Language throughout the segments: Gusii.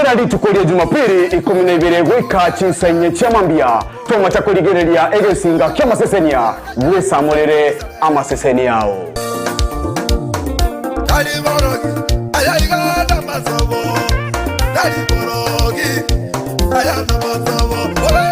Kera rituko ria Jumapili ikomi na ibere goika chinsa inye chia mambia, tomacha korigereria egesinga ki'amasesenia, bwesamorere amasesenia ao. Tari borogi, aya iga namasobo. Tari borogi, aya namasobo. Oe!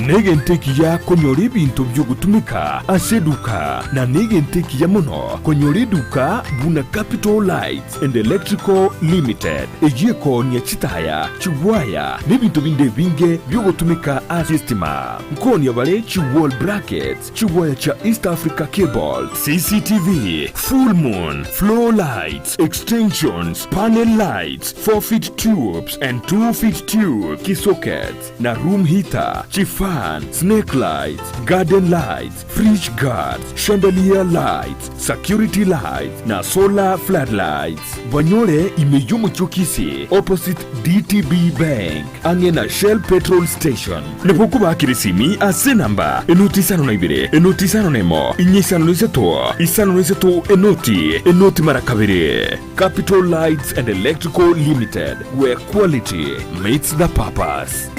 Negento ekiya konyora ebinto bi'ogotumeka ase eduka, na negento ekiya mono konyora eduka buna Capital Lights and Electrical Limited, eyio ekoonia chitaya, chigwaya, na ebinto binde ebinge bi'ogotumeka ase estima. Nkoonia bare chi-wall brackets, Chigwaya chia East Africa Cable, CCTV, Full Moon, Floor Lights, Extensions, Panel Lights, 4 feet tubes and 2 feet tube, Key sockets, na room heater, chifan, snake lights, garden lights, fridge guards, chandelier lights, security lights, na solar floodlights. Banyore ime y'omochie o Kisii opposite DTB Bank. Ang'e na Shell Petrol Station. Nabo okobakera esimi ase enamba enoti isano na ibere, enoti isano na emo, inye isano na isato, isano na isato enoti, enoti mara kabere. Capital Lights and Electrical Limited, where quality meets the purpose.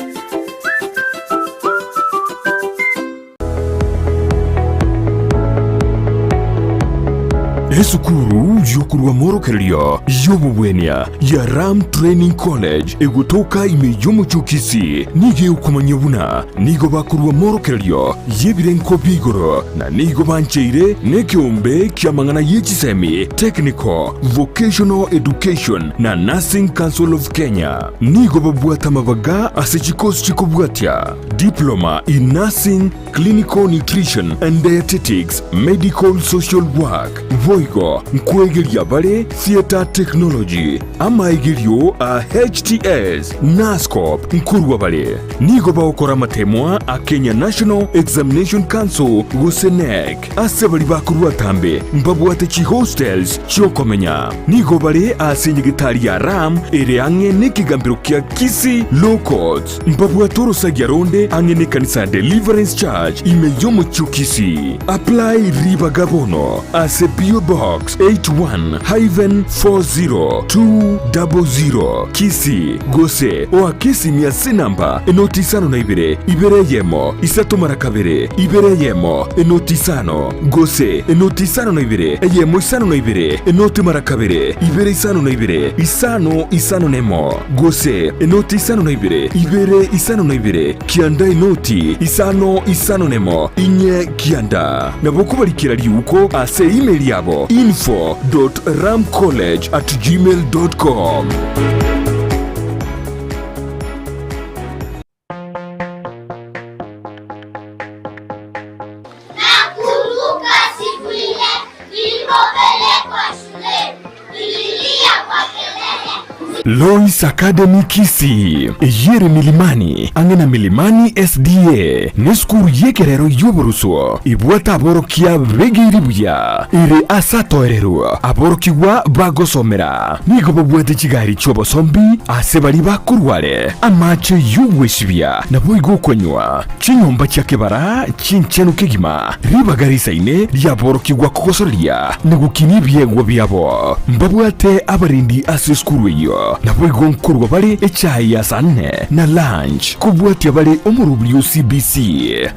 Esukuru y'okorua amorokererio y'obobwenia ya Ram Training College egotoka ime y'omochie o Kisii nigo egokomanyia buna nigo bakorua amorokererio y'ebirengo bia igoro na nigo bancheire nekeombe ki'amang'ana ye chisemi, Technical, Vocational Education na Nursing Council of Kenya. Nigo babwate amabaga ase chikosi chikobwatia. Diploma in Nursing, Clinical Nutrition and Dietetics, Medical Social Work, boigo nkwegeria bare Theatre Technology, amaegerio a HTS, Nursecorp nkorwa bare. Nigo bagokora amatemwa a Kenya National Examination Council gose KNEC. Ase baria bakorwa atambe mbabwate chihostels chi'okomenya. Nigo bare ase enyegetari ya Ram ere ang'e nekegambero kia Kisii Law Courts. Mbabwate orosagia ronde ang'e nekanisa ya Deliverance Church ime y'omochie o Kisii. Apply ribaga bono ase P.O. Box 81-40200 Kisii gose oake esimi ase enamba enoti isano na ibere, ibere eyemo, isato mara kabere, ibere eyemo, enoti isano, gose enoti isano na ibere, eyemo isano na ibere, enoti mara kabere, ibere isano na ibere, isano isano nemo, gose enoti isano na ibere, ibere isano na ibere, kianda enoti isano isano nemo, inye kianda. Nabo okobarikera riuko ase email yabo info dot ramcollege at gmail dot com. Nakumbuka siku ile nilipopelekwa shuleni, nililia kwa kelele. Lois Academy Kisii, eyio ere Milimani, ang'e na Milimani SDA, nesukuru y'ekerero y'oboruswo ebwate aborokia begeire buya, ere ase atoereru aborokigwa bagosomera. Nigo babwate chigari chi'obosombi ase baria bakorwa are, amache y'ogwesibia, naboigo okonywa. Chinyomba chia kebara chinchenu kegima, ribaga risaine riaborokigwa kogosoreria na gokinia ebiegwa biabo. Mbabwate abarendi ase esukuru eyio, naboigo nkorua bare echae ya saa nne na lunch, kobwatia bare omorobiri o CBC.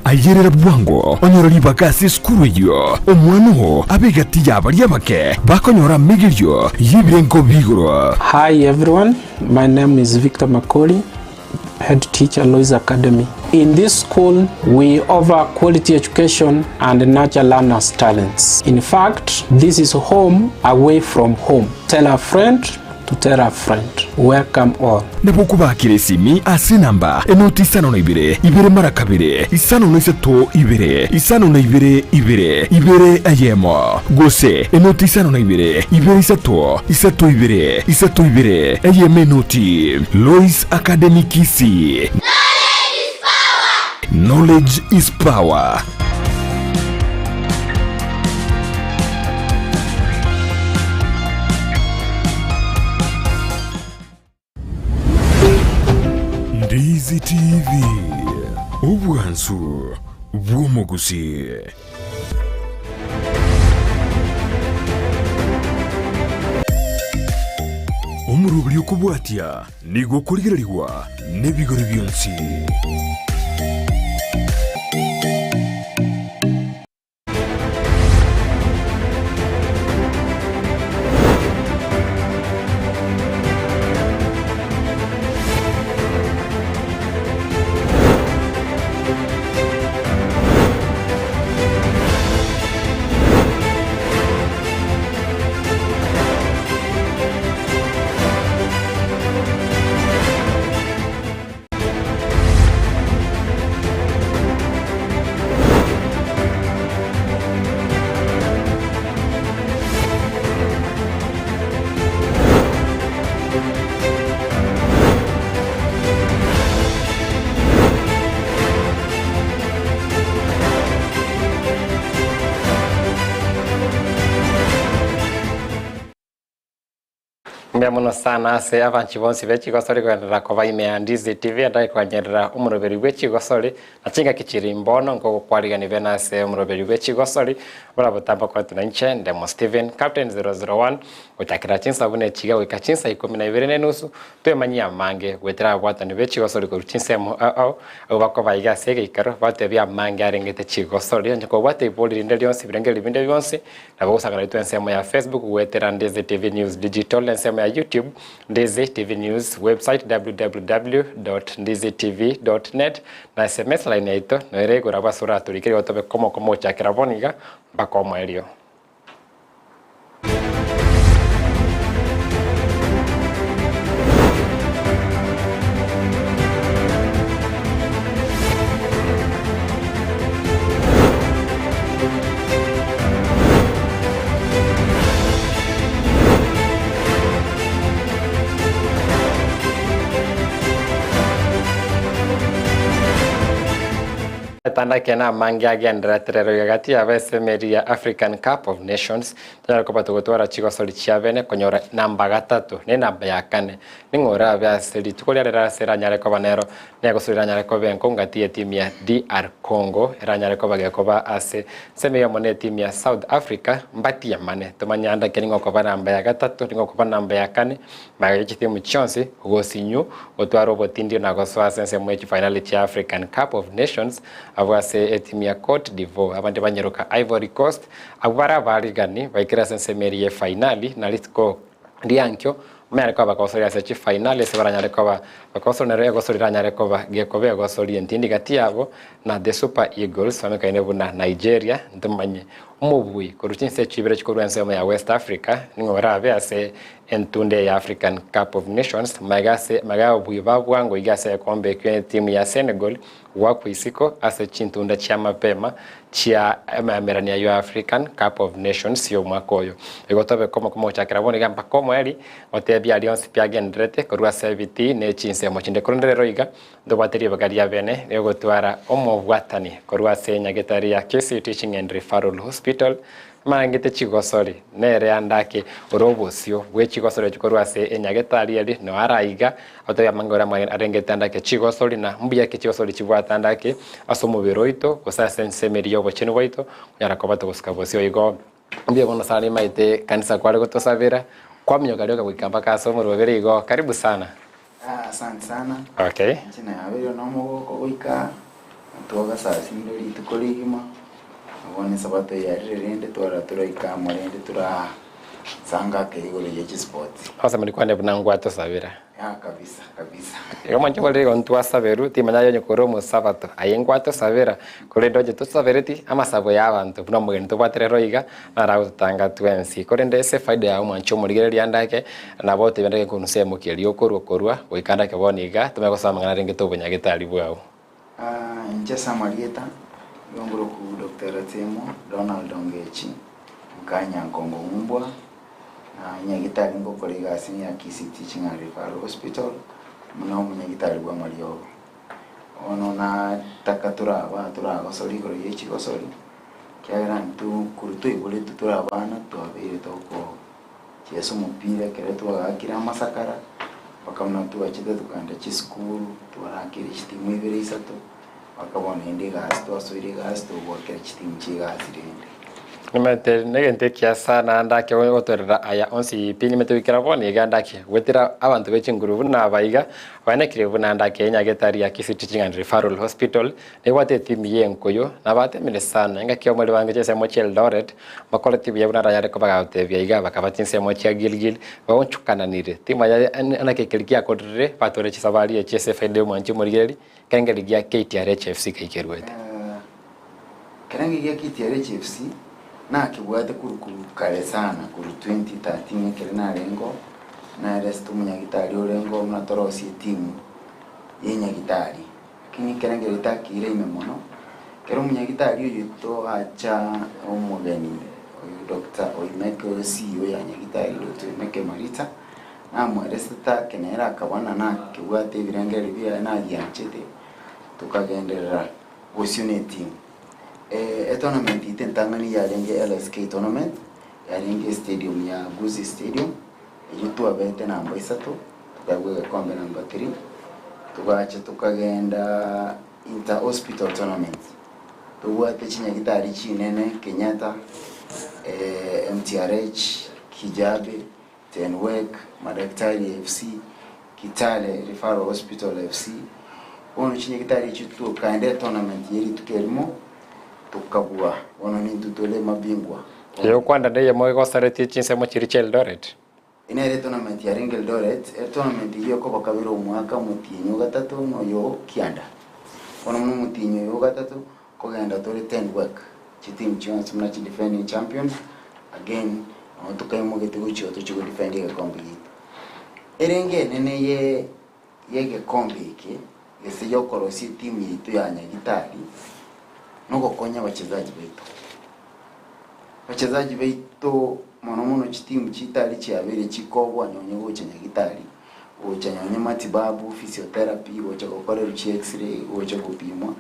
Ayerera bwango onyore ribaga ase esukuru eyio, omwana oo abe egati y'abaria abake bakonyora amegerio y'ebirengo bi'igoro. Hi everyone, my name is Victor Makori, head teacher Lois Academy. In this school, we offer quality education and nurture learners' talents. In fact, this is home away from home. Tell a friend to tell a friend. Welcome all. Nabo okobakera esimi ase enamba enoti isano na ibere, ibere mara kabere, isano na isato ibere, isano na ibere ibere, ibere eyemo, gose enoti isano na ibere, ibere isato, isato ibere, isato ibere, eyemo enoti. Lois Academy Kisii. Knowledge is power. Ndizi TV, obwansu bw'omogusii. Omoroberi okobwatia nigo okorigererigwa nebigori bionsi. Mbuya mono sana ase abanchi bonsi be chigosori kogenderera koba ime ya Ndizi TV endage koganyerera omoroberi bwe chigosori na chingaki chiri mbono nkogokwarigani bene ase omoroberi bwe chigosori bora botambe koretwa na inche Ndemo Stephen Captain 001 gochakera chinsa buna echiga goika chinsa ikomi na ibere na enusu twemanyie amange goetera ababwatani be chigosori korwa chinsemo ao ao abwo bakoba iga ase egeikaro batebie amange arengete chigosori onye kobwate ibori rinde rionsi ebirengererio binde bionsi Nabo gosangana naitwe ensemo ya Facebook goetera Ndizi TV News Digital, ensemo ya YouTube Ndizi TV News, website www.ndizitv.net, na SMS line yaito noyo ere igoro abwo ase oratorike igo tobe komo komo gochakera bono iga mpaka omoerio. Etanda eke namange agendererete rero iga gati yabo ase emeri ya African Cup of Nations tonyare koba togotwara chigosori chia bene konyora namba gatato ne enamba ya kane. Ning'o orabe ase rituko ria rero ase eranyare koba nero Negosura eranyare koba enko ngati y'etimu ya DR Congo eranyare koba gekoba ase ensemo eyemo n'etimu ya South Africa mbatiemane tomanye ande ki ning'o okoba namba ya gatato ning'o okoba namba ya kane magega ye chitimu chionsi gosinyu gotwara obotindio na gosoa ase ensemo ye chifainali chia African Cup of Nations abwo ase etimu ya Cote d'Ivoire abande banyeroka Ivory Coast abwo bare abarigani baikire ase ensemo eria y'efainali na rituko riankio Banyare koba bakogosoria ase chifainali ase baranyare koba bakogosoria nero egosori eranyare koba gekoba egosori entindi gati yabo na The Super Eagles bamekaine buna Nigeria ntomanye omobui korwa chinse echio ibere chikorwa ensemo ya West Africa ning'o orabe ase entunde eye ya African Cup of Nations magega ase magega y'obobui ba bwango iga ase egekombe ekio etimu ya Senegal Goakwa isiko ase chintunda chia mapema chia emeamerania ya African Cup of Nations y'omwaka oyo. Igo tobe komo komochakera bono iga mpaka omoerio, gotebia aria onsi pi agendererete korwa ase ebitii ne chinsemo chinde. Korende rero iga ntobwate ribaga ria bene riogotwara omobwatani korwa ase nyagetari ya Kisii Teaching and Referral Hospital, Marangete chigosori, nere ande ake ore obosio bwe chigosori echio korwa ase enyagetari eria, noyo araiga, otebie amang'ana oria amageni arengete ande ake chigosori, na mbuya ki chigosori chibwate ande ake ase omobere oito, gose ase ensemo eria y'obochenu bwaito, konyara koba togosuka bosio. Igo mbuya mono sana nimaete kanisa kware gotosabera, kwaminyoka rioka goika mpaka ase omorobere igo, karibu sana. Ah, asante sana. Okay. Inche nabeire nomogoko goika twagasasire rituko rigima, na bono esabato eyarire rende twarora toraika amo rende torasanga ake igoro ye chisports. Abasamari kwane buna ngwatosabera. Ya kabisa kabisa. Igo mwanche korire igo ntwasaberwe, timanya aye onye kore omosabato, aye ngwatosabera, korende onye tosabereti amasabo ya abanto buna omogeni tobwate rero iga, naro agototanga twensi. Korende ase efaida yao mwanche omorigereria ande ake, nabo otebia ndake nkonusa emokia eria okorwa korwa, goika ande ake bono iga, tomanye gosaba amang'ana arengete obonyagetari bwao. Inche ase amarieta, nigo ngoroku Doctor Ratemo Donald Ongechi, nkanyankongo ng'umbwa, na nyagitari ngokora egasi ya Kisii Teaching and Referral Hospital, buna omonyagitari bw'amariogo. Bono nataka toraba toragosori igoro ye chigosori, ekiagera intwe korwa twaiboretwe tore abana twabeire tokochiesa omopira ekero twagakire amasakara, mpaka buna twachete tokagenda chisukuru, twarakire chitimu ibere isato, mpaka bono naende egasi twasoire egasi togwakera chitimu chia egasi rende. Nimanyete negento ekiya sana ndake gotorera aya onsi pi nimanyete goikera bono iga ndake goetera abanto be chinguru buna aba iga baenekire buna ndake nyagetari ya Kisii Teaching and Referral Hospital nebwate etimu ye enkoyo nabatemire sana engaki omorero bange chinsemo chia Eldoret mbakoreti buya buna rayare koba gagotebia iga bakaba chinsemo chia Gilgil baonchokananire timanya naki ekeri giakorire batore chisabari echi ase efaida ya omwanchi omorigereri Kengeri gia KTRH FC gaikerwete. Ekerenge gia KTRH FC nakebwate korwa korwa kare sana korwa 2013 ekere narengeo naeresete omonyagitari orengeo buna torosie etimu ya enyagitari. Lakini ekerenge keria takeire ime mono, ekero omonyagitari oyio toacha omogeni oyo Doctor Oimeke oyo CEO ya nyagitari Doctor Oimeke Marita, Namoeresete ake nere akaba ng'a nakebwate ebirengererio biaye nagianchete, tokagenderera bosio ne etimu. Etournament yaito entang'ani yarenge LSK tournament, yarenge estadium ya Gusii Stadium, eyio twabete namba isato, tokaegwa egekombe namba three, togacha tokagenda inter hospital tournament, tobwate chinyagitari chinene Kenyatta, MTRH, Kijabe, Tenwek, Madaktari FC, Kitale Referral Hospital FC, bono chinyagitari echio tokaenda etournament ye rituko erimo tokabua, bono nintwe tore mabingwa. Eye okwanda neyemo egosaretie chinsemo chiria chia Eldoret. Nere etournament yarenge Eldoret, etournament eyio ekoba kabere omwaka omotienyi ogatato na oyo kianda. Bono buna omotienyi oyo ogatato Kogenda tore Tenwek, chiteam chionsi buna chi defending champions, again nabo tokaimogete gochia tochie go defend egekombe giaito. Erenge enene ye yegekombe eke gese yokorosia etimu yaito ya Nyagitari, nogokonya abachezaji baito. Abachezaji baito mono mono chitimu chitari chiabeire chikobua nonye gocha Nyagitari, gocha nonye matibabu, physiotherapy, gocha gokorerwa chi x-ray, gocha gopimwa.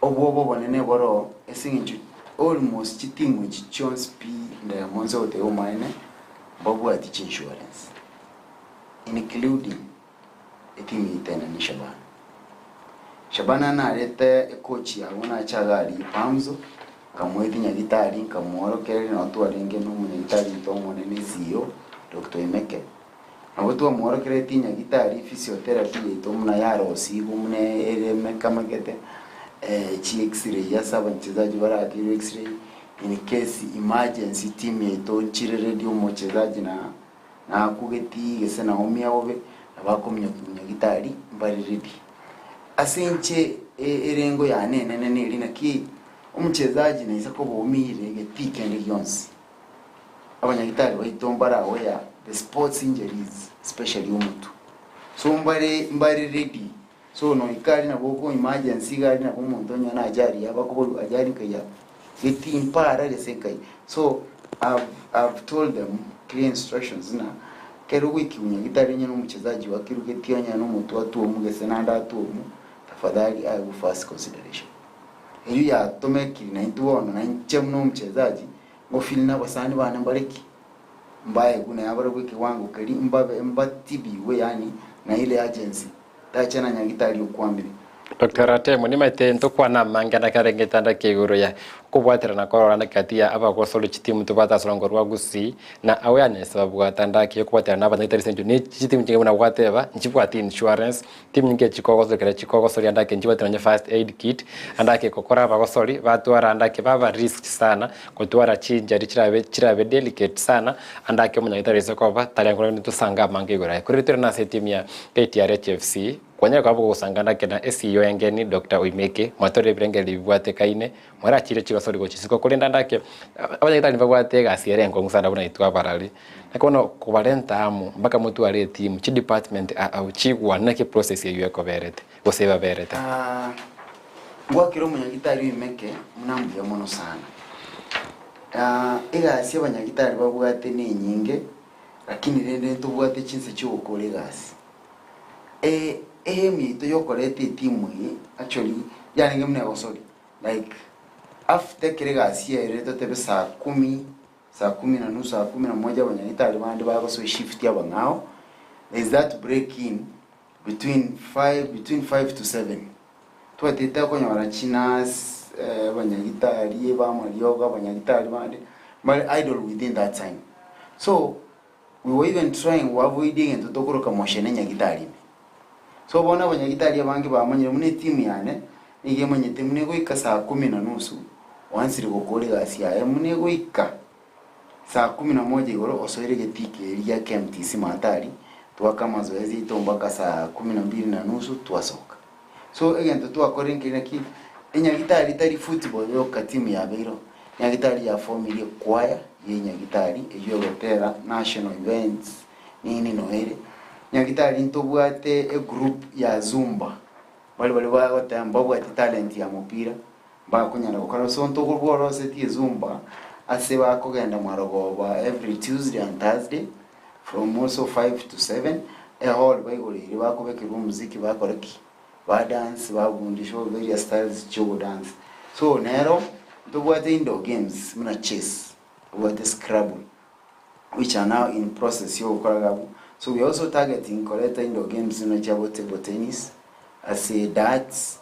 Obwoba obonene boroo ase eng'encho almost chitimu echi chionsi pi ndemo nse goteba omaene mbabwati chiinsurance including etimu yaito enene Shabana. Shabana narete ecoach yabo nache iga aria Pamzo nkamoetia nyagitari nkamworokereria nabo twarenge na omonyagitari oito omonene CEO Doctor Oimeke. Nabo twamworokeretie nyagitari physiotherapy yaito buna yarosigwe buna ere emekamekete, chi x-ray ase abachezaji barakerwe x-ray in case emergency team yaito nchire ready omochezaji na nakugeti gese naumia bobe nabo akominyokia nyagitari mbare ready. Ase inche erengo yane enene neri naki omochezaji naisa koba oumire getii kende gionsi. Abanyagitari baito mbare aware the sports injuries especially omotwe so mbare mbare ready so noika aria nabo oko emergency iga aria nabo omonto onye na ajali yabo akoborwa ajali nkai aba geti mpara gese nkai so I've I've told them clear instructions ng'a kero ogoikiwa nyagitari onye na omochezaji wakirwe geti onye na omotwe atwomu gese naende atwomu tafadhali aegwe first consideration. Eyio yatomekire naintwe bono nainche buna omochezaji Ngofeel nabasani bane mbare ki? Mbaegwe naye abarabwo ekewango keria mbabe mbatibigwe yaani na ile agency tacha na nyagitari okwamire. Doctor Ratemo, Nimaete ntokwana amange ande akare ngetanda kia igoro ya okobwaterana kororana gati ya abagosori chitimu tobwate ase orongo rwa Gusii na awareness babwate ande ake yokobwaterana na abanyagitari ase engencho ne chitimu chinge buna gwateba nchibwati insurance Timu nyinge chikogosoria ekero chikogosoria ande ake nchibwate nonye first aid kit, ande ake gokora abagosori batwara ande ake baba risk sana gotwara chinchari chirabe chirabe delicate sana ande ake omonyagitari aise koba tari ankore ntosange amange igoro aye. Korende tore nase etimu ya KTRH FC kwanyara koba bogosanga ande ake na CEO engeni Doctor Oimeke mwatorire ebirengererio bibwatekaine mwarachire chigosori gochia isiko korende ande ake abanyagitari mbabwate egasi ere enkong'u sana buna intwe abarari. Naki bono kobarenta amo mpaka motware etimu, chidepartment ao chigwane naki eprocess eyio ekoberete gose ebaberete. Ngwakera omonyagitari oimeke buna mbuya mono sana. Egasi abanyagitari babwate nenyinge lakini rende ntobwate chinsa chiogokora egasi. Eaim yaito yokoreta etimu eye actually yarenge buna egosori like after ekero egasi yaerire totebe saa kumi Saa kumi na nusu, saa kumi na moja abanyagitari bande bagosoa eshift abang'ao, there is that break in between 5 between 5 to 7 twatete okonyora chinurse. Abanyagitari b'amariogo, abanyagitari bande, mbare idle within that time. So, we were even trying goavoid egento tokoroka moshene nyagitari ime. So bono abanyagitari abange bamanyire buna etimu yane nigo emanyete buna egoika saa kumi na nusu oansire gokora egasi yaye buna egoika saa kumi na moja igoro osoire egetii keria gia KMTC Matari twaka amazoezi aito mpaka saa kumi na mbili na nusu twasoka. So egento twakorire nkeri naki enyagitari tari football yoka timu yabeire oo, enyagitari yafomirie echoir ya enyagitari eywo egotera national events nini noere, nyagitari ntobwate egroup ya zumba, baria baria bagoteba mbabwati talent ya mopira mbakonyara gokora so ntobworosetie ezumba ase bakogenda mwarogoba every Tuesday and Thursday from also 5 to 7, ehall baigoreire bakobekerwa omoziki bakora ki? Badance babundishwa various styles chia ogodance. So nero ntobwate indoor games buna chess, ntobwate scrabble which are now in process ya ogokora iga abwo. So we are also targeting koreta indoor games buna chiabo table tennis, ase darts,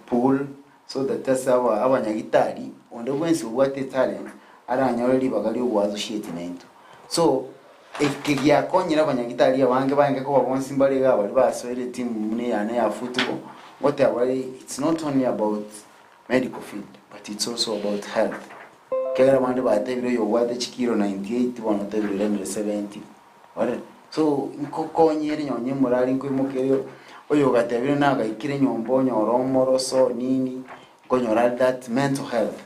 pool, so that ase aba abanyagitari onde bwensi obwate etalent aranyore ribaga ria ogoassociate naintwe. So eke giakonyire abanyagitari abange baenge koba bonsi mbare iga baria basoire etimu buna eyane ya football, ngoteba bare it's not only about medical field but it's also about health. Ekero abande batebire oyo obwate chikiro 98 bono otebire oiremire 70, orore. So nkokonyere nonye morari nkoimokerio, oyo ogatebire nagaikire nyomba onyore omoroso nini, nkonyora are that mental health.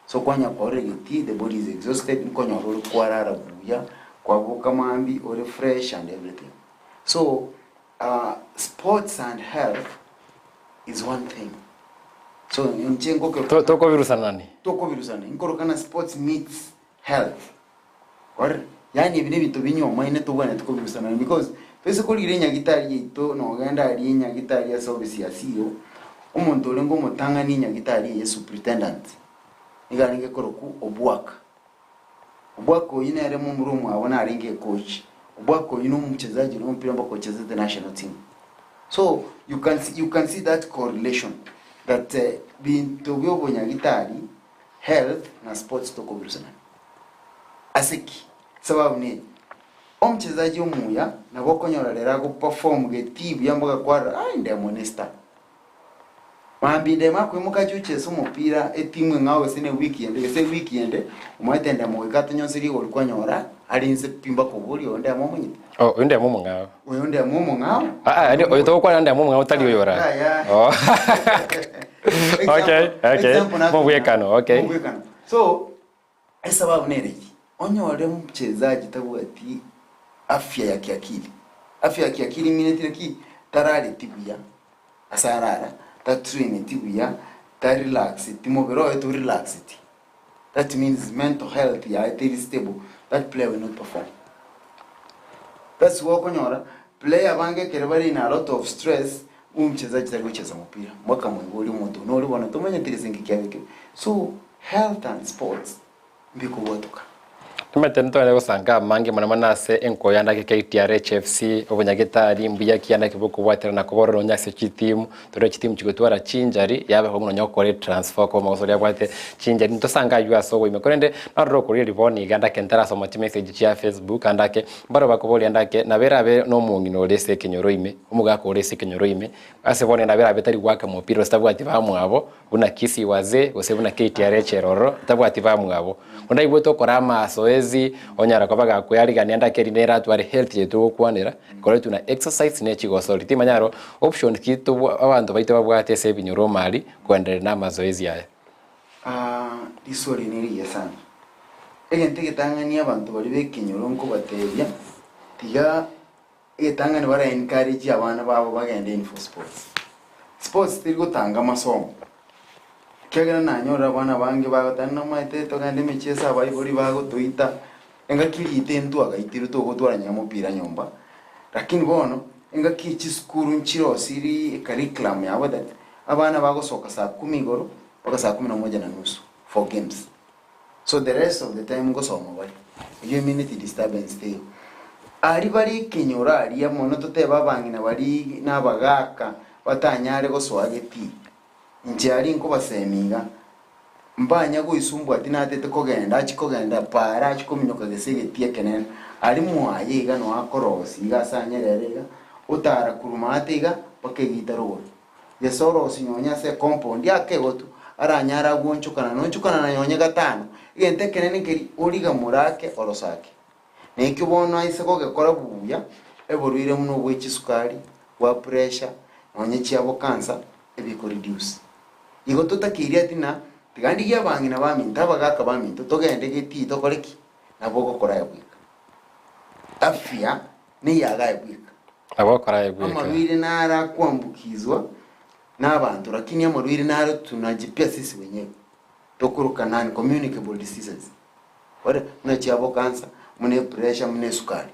So kwanya kwarora egetii the body is exhausted, nkonyora ore kwarara buya, kwaboka mambia ore fresh and everything. So sports and health is one thing. So inche ngokeroka Tokobirusanani. Tokobirusanani. Nkoroka na sports meets health. Orore? Yaani ebi nebinto binyomaine tobwenerete kobirusanani because toise korigira enyagitari yaito nogenda aria enyagitari ase ofisi ya CEO, omonto orenge omotang'ani enyagitari eye superintendent, nigo arenge korokwa Obwaka. Obwaka oyio nere momura omwabo narenge ecoach. Obwaka oyio na omochezaji ore omopira mpaka ochezete national team. So you can see, you can see that correlation that binto bia obonyagitari, health na sports tokobirusanani. Ase ki? Sababu neye, omochezaji omuya nabo okonyora rero agoperform getii buya mpaka kwarora aye ndemo ne star. Mambia endemo akoimoka ache gochesa omopira etimu eng'ao gose ne wiki ende gose ewiki ende, omanyete endemo goika atonyonse rigori kwanyora are inse pi mpaka oborie oyo ndemo omonyete. Oh, oyo ndemo omong'ao. Oyo ndemo omong'ao. Ah, ah, yaani oyo togokwana ndemo omong'ao tari oyo ora. Yaya. Oh. Okay, okay. Example nakonya. Mobwekano, okay. Mobwekano. So, Esababu nere eye, onyore mchezaji tabwati afya ya kiakili. Afya ya kiakili emineti naki? Tarareti buya ase arara, tatraineti buya, tarelaxeti, mobere oye torelaxeti. That means mental health yaye teri stable, that player will not perform. That's why okonyora player bange ekero bare in a lot of stress, omchezaji tari gocheza mopira, mpaka moigo oria omonto nore bono tomanyeti gese nki kiabe ekebe. So, Health and sports mbikobwatoka. Nimanyete ntonyare gosanga amange mono mono ase enkoyo ande ake KTRHFC, obonyagetari mbuya ki ande ake bokobwaterana koborora onye ase chitimu, tore chitimu chigotwara chinchari yabe buna onye gokora etransfer okoba omogoso oria abwate chinchari ntosange aywo ase oboime. Korende narora okoria riboni iga ande ake ntarasoma chimessage chia Facebook ande ake, mbaro bakoboria ande ake nabo erabe na omong'ina ore ase ekenyoro ime, omogaka ore ase ekenyoro ime, ase bono nabo erabe tari goaka mopira gose tabwati bamwabo. Buna Kisii wazee gose buna KTRH ere ororo tabwati bamwabo. Onde aigwete okora amasoezi onyara koba gakoyarigania ande ake rinde eratware health yaito gokwanera ekoretwe na exercise ne chigosori. Timanya aro option ki tobwa abanto baito babwate ase ebinyoro omari koendereria na amazoezi aya. Riswali nerigiya sana. Egento egetang'ani abanto baria b'ekenyoro nkobatebia, tiga Egetang'ani bara encourage abana babo bagende in for sports. Sports teri gotanga amasomo, ekiagera nanyorire abana abange bagoteba nomaete togende emechieso abaibori bagotoita, engaki riita intwe agaitirwe togotwara nonya omopira nyomba, lakini bono engaki eye chisukuru nchirosiri ecurriculum yabo that abana bagosoka saa kumi igoro mpaka saa kumi na moja na nusu for games. So the rest of the time ngosoma bare, eyio emineti disturbance teiyo. Aria bare ekenyoro aria mono totebe abang'ina baria na abagaka batanyare gosoa getii. Inche aria nkobasemia iga, mbanya goisumbua tinatete kogenda, achie kogenda paara achie kominyoka gese egetii ekenene, aria mwaye iga noe akorosia iga ase anyerere iga, otara korwa maate iga mpaka egeita rogoro. Gese orosie nonye ase ecompound ake igo tu, aranyare agwonchokana, nonchokana na nonye gatano, egento ekenene nkeri origamore ake orosake. Na ekio bono aise gogekora buya, eborwaire buna obwe chisukari, bwa pressure, nonye chiabo cancer, ebiko reduce. Igo totakeiri ati ng'a tiga ndigie abang'ina baminto, abagaka baminto, togende getii tokore ki? Nabo ogokora aye bweka. Afya neyago aye bweka. Nabo ogokora aye bweka. Amarwaire naro akoambukizwa na abanto, lakini amarwaire naro tunajipea sisi wenyewe, tokoroka non communicable diseases. Ore buna chiabo cancer, buna epressure, buna esukari.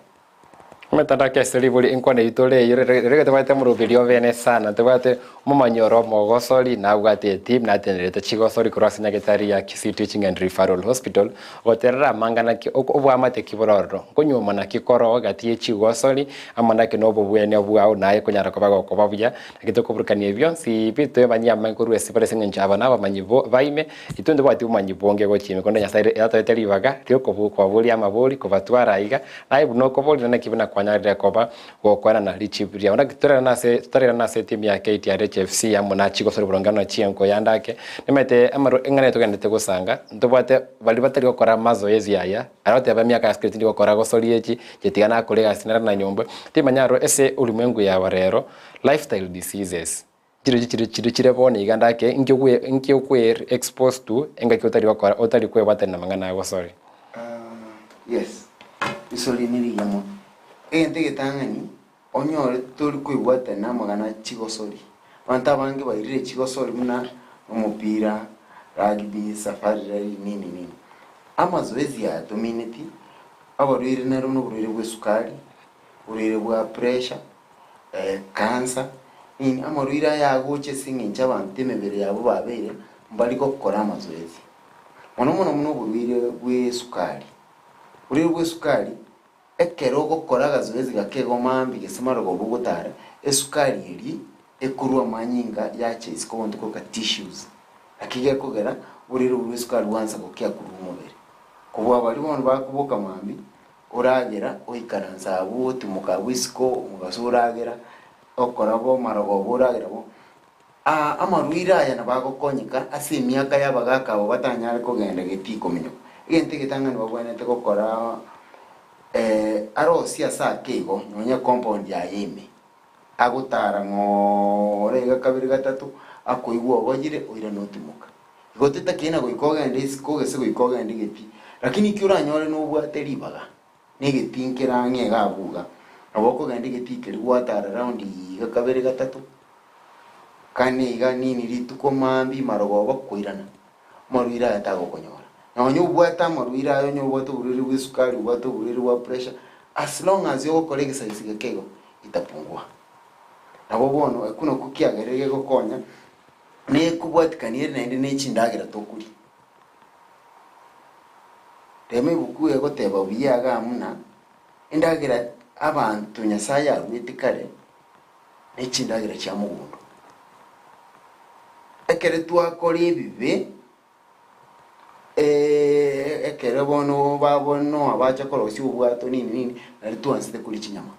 Emetandao ase ribori enkwana eyio tore eyio rero tobwate omoroberi obene sana tobwate omomanyi ore omogosori nabwate eteam natenerete chigosori korwa ase nyagetari ya Kisii Teaching and Referral Hospital goterera amang'ana ki oboamate ki bore ororo nkonyuoma naki koro gati ye chigosori amo naki na obobwenia bwao naye konyara koba gokoba buya naki tokoburukania ebi bionsi pi toemanyie amange korwa ase bare ase eng'encho aba nabamanyi bo baime Intwe ntobwati obomanyi bonge gochia ime, korende Nyasae ere atoete ribaga ri'okobaboria amabori, kobatwara aiga, naye buna okoboria, naki buna kwanyarire koba gokwenana richibu riao. Naki torairane ase torairane ase etimu ya KTRH FC amo na chigosori boronge na chienko yande ake, nimanyete amarwa eng'ana togenderete gosanga, ntobwate baria batari gokora amazoezi aya, aria goteba emiaka ya sukuru tindi gokora gosori echi, inche tiga nakore egasi nare na nyomba, timanya aro ase ulimwengu ya rero, lifestyle diseases. Chirochio chire chire chire bono iga ndake inki okwe inki okwe exposed to engaki otari gokora otari kwebwatania na mang'ana ago sorry. Yes, isori nerigiya mono. Egento egetang'ani, onyore tori koibwatania na amang'ana chigosori. Abanto abange bairire chigosori buna omopira, rugby, safari rally nini nini. Amazoezi aya tomineti, abarwaire naro na oborwaire bwa esukari, oborwaire bwa pressure, Cancer, nini, amarwaire aya agocha ase eng'encho abanto emebere yabo babeire mbari gokora amazoezi. Mono mono buna oborwaire bwa esukari, oborwaire bwa esukari, ekero ogokora agazoezi gake igo mambia gese marogoba ogotara, esukari eria ekorwa amanyinga yacha isiko bono tokoroka tissues, naki gekogera oborwaire obwo bwa esukari bwansa gokia korwa omobere. Kobua baria bono bakoboka mambia, Oragera, oikaranse abwo, otimoka abwo isiko, omogaso oragera, okora bo, marogoba oragera bo. Aa amarwaire aya nabo agokonyeka ase emiaka y'abagaaka abo batanyare kogenda getii kominyoka. Egento egetang'ani babwenerete gokora arosie ase ake igo, nonya ecompound yaye ime, agotara ng'oora iga kabere gatato, akoigwa oboyire, oirane otimoka. Igo totakeina goika ogende isiko gose goika ogende getii, lakini ekio oranyore nobwate ribaga, na egetii nkere ang'e iga abwo iga, nabo okogenda egetii keria gwatara round iga kabere gatato, kane iga nini rituko maambia marogoba koirana, amarwaire aya tagokonyora. Nonye obwate amarwaire aya onye obwate oborwaire bwa esukari, obwate oborwaire bwa pressure, as long as ogokora exercise geke igo, itapungua. Nabo bono ekio nakio kiagerire gegokonya. Nekobwatikania ere naende ne chindagera tokoria. Rema ebuku egoteba buya iga muna, endagera abanto Nyasaye aruete kare, ne chindagera chia mogondo. Ekere twakora ebibe, ekere bono babo Noah bacha korosia obwato nini nini, nari twansete koria chinyama.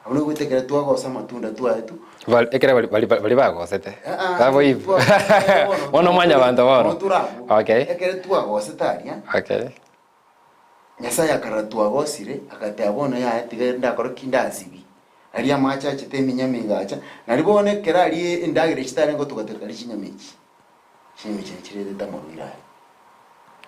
Abwo nigo ekero twagosa amatunda twaetwe. Bari ekero bari bari bari bagosete. Babo ibu. Bono mwanyabanto bono. Okay. Ekero twagosete aria. Okay. Nyasaye akarora twagosire, agateba bono yaya tiga ndakore ki ndasibie. Aria amache achete eminyama egacha, nario bono ekero aria endagera echi tarenge gotugatereka aria chinyama echi. Chinyama echi nchiretete amarwaire aya.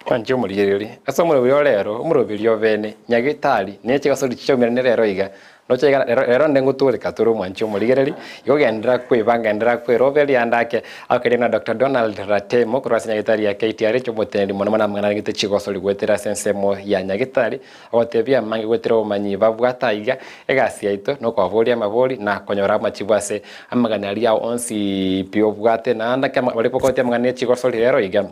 Mwanche omorigereria ase omoroberi o rero, omoroberi o bene, nyagetari, ne chigasori chichaumerane rero iga. Noche iga rero rero nde ngotoreka tore omwanchi omorigereri, igo genderera kwebanga genderera kweroberia ande ake akoria na Doctor Donald Ratemo korwa ase nyagetari ya KTRH omoteneneri mono mono amang'ana arengete chigosori goetera ase ensemo ya nyagetari, agotebia amange goetera obomanyi babwate aiga, egasi yaito nokobaboria amabori na konyora amachibu ase amagani aria onsi pi obwate naende ake baria bakoetia amang'ana ya chigosori rero iga.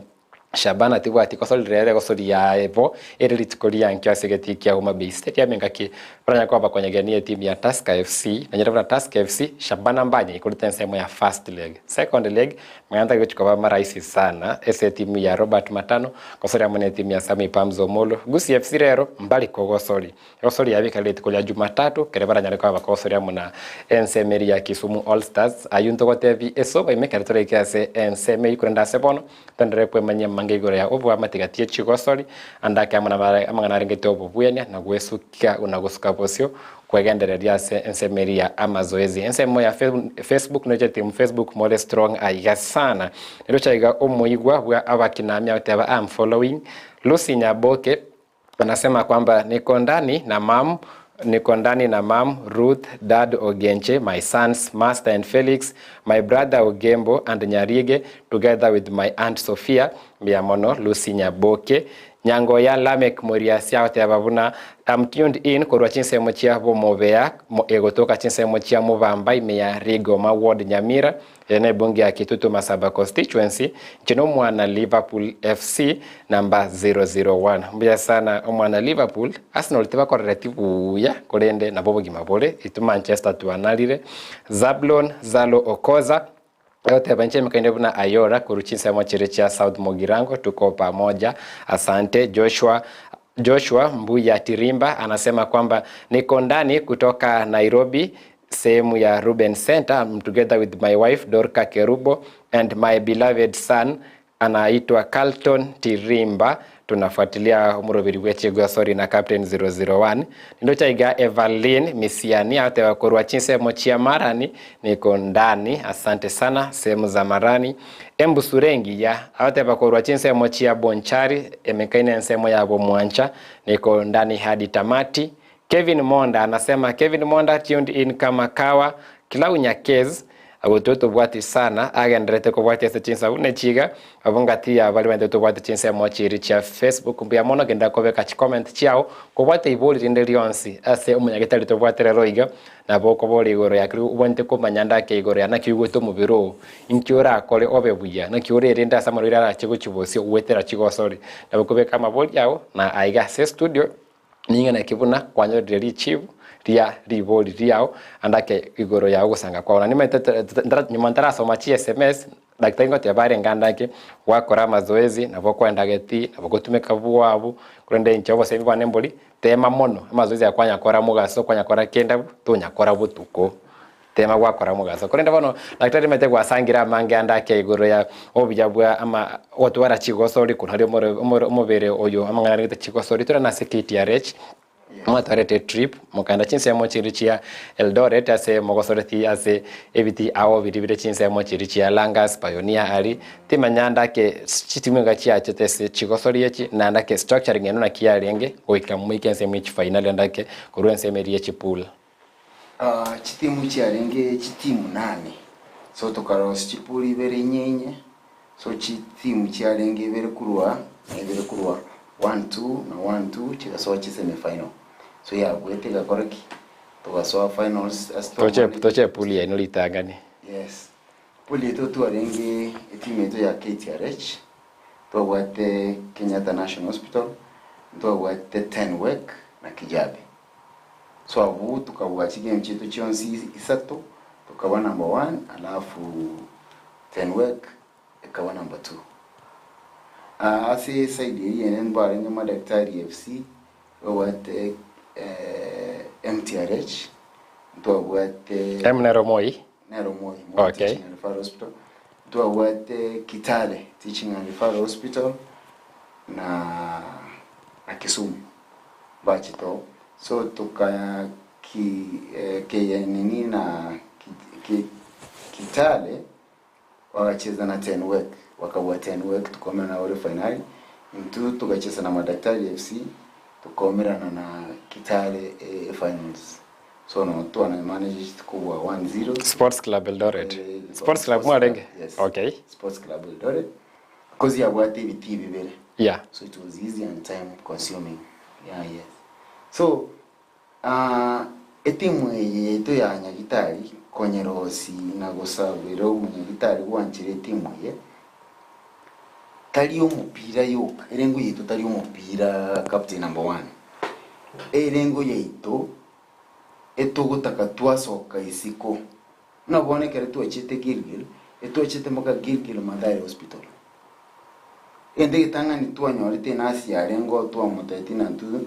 Shabana tibwati gosori rere gosori yaye bo ere rituko riankio ase egetii kia Homa Bay Stadium engaki baranyare koba bakonyegenia etimu ya Tusker FC nanyare buna Tusker FC Shabana mbanye ikorete ensemo ya first leg second leg mang'ana tari gochi koba marahisi sana ase etimu ya Robert Matano gosori amo na etimu ya Sammy Pams Omollo Gusii FC rero mbari kogosori Egosori yabo ekare rituko ria Jumatatu, ekero baranyare koba bakogosoria amo na ensemo eria ya Kisumu All Stars. Ayio ntogotebie esobo ime ekero toraike ase ensemo eyio korende ase bono, toenderere kwemanyia amang'ana igoro ya oboamate gati ye chigosori, ande ake amo na amang'ana arengete obobwenia na gwesukia na gosuka bosio kwegendereria ase ensemo eria ya amazoezi. Ensemo ya Facebook noche team Facebook more strong aiga sana. Niroche aiga omoigwa bwa abakinamia agoteba am following Lucy Nyaboke Anasema kwamba niko ndani na mam niko ndani na mam Ruth, dad Ogenche, my sons Master and Felix, my brother Ogembo and Nyarige together with my aunt Sophia mbuya mono Lucy Nyaboke Nyangoya Lameck Moriasia agoteba buna I'm tuned in korwa chinsemo chia Bomobea egotoka chinsemo chia Mobamba ime ya Rigoma ward Nyamira Eye nebunge ya Kitutu Masaba Constituency, inche nomwana Liverpool FC number 001. Mbuya sana omwana Liverpool, Arsenal tibakorereti buya korende nabo obogima bore, intwe Manchester twanarire. Zablon Zalo Okoza agoteba inche emekaine buna Ayora korwa chinsemo chiria chia South Mugirango tuko pamoja asante. Joshua Joshua Mbuya Tirimba anasema kwamba niko ndani kutoka Nairobi sehemu ya Ruben Center I'm together with my wife Dorka Kerubo and my beloved son anaitwa Carlton Tirimba tunafuatilia omoroberi bwe chigosori na Captain 001 nindocha iga Evelyn Misiani atewa korwa chinsemo chia Marani niko ndani asante sana sehemu za Marani Embusurengi ya abateba korwa chinsemo chia Bonchari emekaine ensemo ya Bomwancha niko ndani hadi tamati Kevin Monda anasema Kevin Monda tuned in kama kawa Kilau Nyakez agotwe tobwati sana agenderete kobwatia ase chinsa buna echiga abwo ngati ya baria banyete tobwate chinsemo chiria chia Facebook mbuya mono genda kobeka chicomment chiao kobwate ibori rinde rionsi ase omonyagetari tobwate rero iga nabo okobora igoro ya keria obwenerete komanya ndake igoro ya naki oigwete omobere oo inki orakore obe buya naki orerende ase amarwaire arache gochia bosio goetera chigosori nabo okobeka amabori ao na aiga ase estudio Ning'ana ki buna kwanyorire richibu ria ribori riao ande ake igoro ya ogosanga kwao. Na nimanyete nyuma ntarasoma chi sms daktari ngoteba arenge ande ake gwakora amazoezi nabo okoenda geti nabo ogotumeka bwabu korende inche obosemi bwane mbori tema mono amazoezi aya kwanyakora mogaso kwanyakora kende abwo tonyakora botuko tema gwakora mogaso. Korende bono daktari nimanyete gwasangire amange ande ake igoro ya obuya bwa ama gotwara chigosori korwa aria omore omobere oyo amang'ana arengete chigosori tore nase KTRH mwatwarete trip mokaenda chinsemo chiria chia Eldoret ase mogosoreti ase ebiti ao biria bire chinsemo chiria chia Langas, Pioneer aria timanya ande ake chitimu iga chiachete ase chigosori echi naende ake structuring eno naki yarenge goika moike ensemo ye chifinali ande ake korwa ensemo eria ye chipool. Chitimu chiarenge chitimu nane, so tokarosia chipuri ibere inye inye, so chitimu chiarenge ibere korwa na ibere korwa one two na one two chigasoa chisemi final. So yabuete egakora ki? Togasoa finals ase Toche twamanete. toche pool yaino ritang'ani. Yes, pool yaito twarenge etimu yaito ya KTRH, twabwate Kenyatta National Hospital, ntwabwate Tenwek na Kijabe. So abwo tokabua chigame chiaito chionsi isato, tokaba number one alafu Tenwek ekaba number two. Ah, ase eside eria ende mbarenge Madaktari FC, babwate eh, MTRH, ntwabwate M nero Moi. nero Moi, Moi Okay. Teaching and Referral Hospital, ntwabwate Kitale Teaching and Referral Hospital na na Kisumu. Mbachete oo, so toka ki eh, nini na ki, ki, Kitale bagacheza na Tenwek bakabua Tenwek tukomerana nabo ore finali intwe togacheza na Madaktari FC tokomerana na Kitale e, finals so no twana managed kobua 1-0 Sports Club Eldoret. Eh, Sports Club mwarenge? Yes. Okay. Sports Club Eldoret Because yabwate ebitii bibere. Yeah. So it was easy and time consuming. Yeah, yes. So ah, etimu eye yaito ya Nyagitari konyerosi na gosabera omonyagitari gwanchera etimu eye. Tari omopira yoka, erengo yaito tari omopira captain number one. Erengo yaito etogotaka twasoka isiko. Buna bono ekero twachete Gilgil, etwachete mpaka Gilgil Mathare Hospital. Egento egetang'ani twanyorete enasi yarenge oo twamotebetie ng'a intwe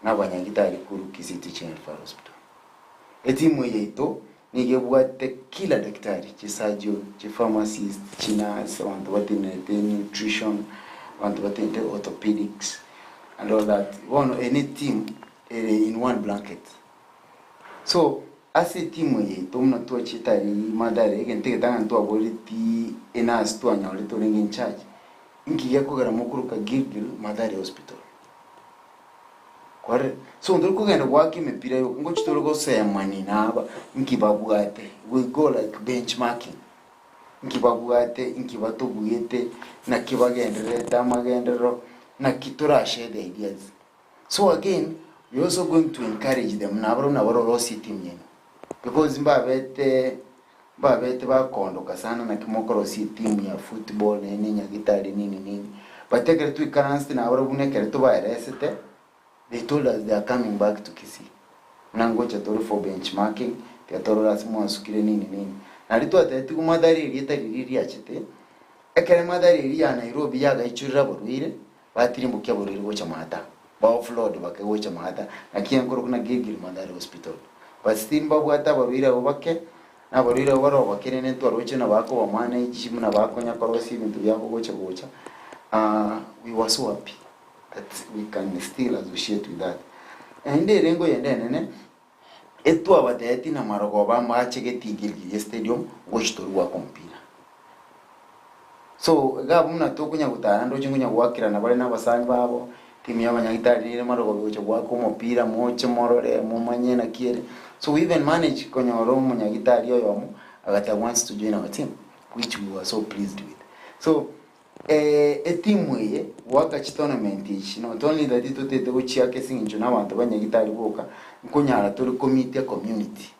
nabanyagitari korwa Kisii Teaching and Referral Hospital. Etimu eye yaito nigo ebwate kila daktari, chisurgeon, chipharmacist, chinurse, abanto batenenete nutrition, abanto batenenete orthopedics and all that. Bono eye ne team ere in one blanket. So ase etimu eye yaito buna twachete aria Mathare, egento egetang'ani twaboretie enurse twanyorete orenge in charge, inki gekogera mokoroka Gilgil Mathare Hospital? Kwarire? So ntori kogenda goaka emepira yoka, ngochi tore gosemani na aba nki babwate, we go like benchmarking, nki babwate, nki batobuete, naki bagendererete amagenderero, naki tora share the ideas. So again, we also going to encourage them nabarobwo nabo barorosie etimu yaino, because mbabete mbabete bakoondoka sana naki mokorosia etimu ya football naende enyagitari nini nini, but ekero twaikaransete nabarobwo buna ekero tobaeresete, they told us they are coming back to Kisii, buna ngocha tore for benchmarking, tiga torore ase mwasukire nini nini. Nario twatebetigwe Mathare erieta riria riachete, ekere Mathare eria ya Nairobi yagaichorire abarwaire, Batirimbokia aborwaire gocha maata, ba offload bake gocha maata, naki enkorokwa na Gilgil Mathare Hospital. But still mbabwate abarwaire abwo bake, na abarwaire abwo baroo bake rende ntwaroche buna bakoba manage, buna bakonya korosia ebinto biabo gocha gocha, we were so happy that we can still associate with that. Naende erengo eyende enene, etwabatebetie na marogoba amache getii Gilgil Stadium gochi toria goaka omopira. So iga abwo buna tokonya gotara ndoche nkonya goakerana bare na abasani babo, timu ya abanyagitari nere marogoba egocha goaka omopira moche morore momanye naki ere. So we even manage konyora omonyagitari oyomo agateba wants to join our team which we were so pleased with. So Etimu eye goaka chitournament echi not only that totete gochiaka ase eng'encho na abanto ba Nyagitari boka, nkonyara tore commit ecommunity.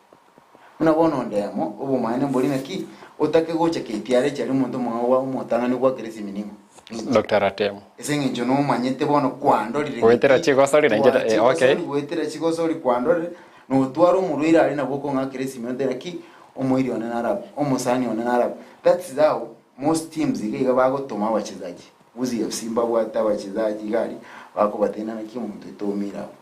Buna bono ondemo obomaene mbori naki otake gocha KTRH aria omonto omong'ao gwa omotang'ani goakera esimi ning'o? Ninche. Doctor Ratemo. Ase eng'encho nomanyete bono kwandorire Goetera naki chigosori na inche twa eh, okay. chigosori goetera chigosori kwandorire notware omorwaire aria nabo okong'akera esimi onte naki omoiri one narabe omosani one narabe that's how Most teams iga iga bagotoma abachezaji, Gusii FC mbabwate abachezaji iga aria bakobatebia naki omonto oito oumire abwo.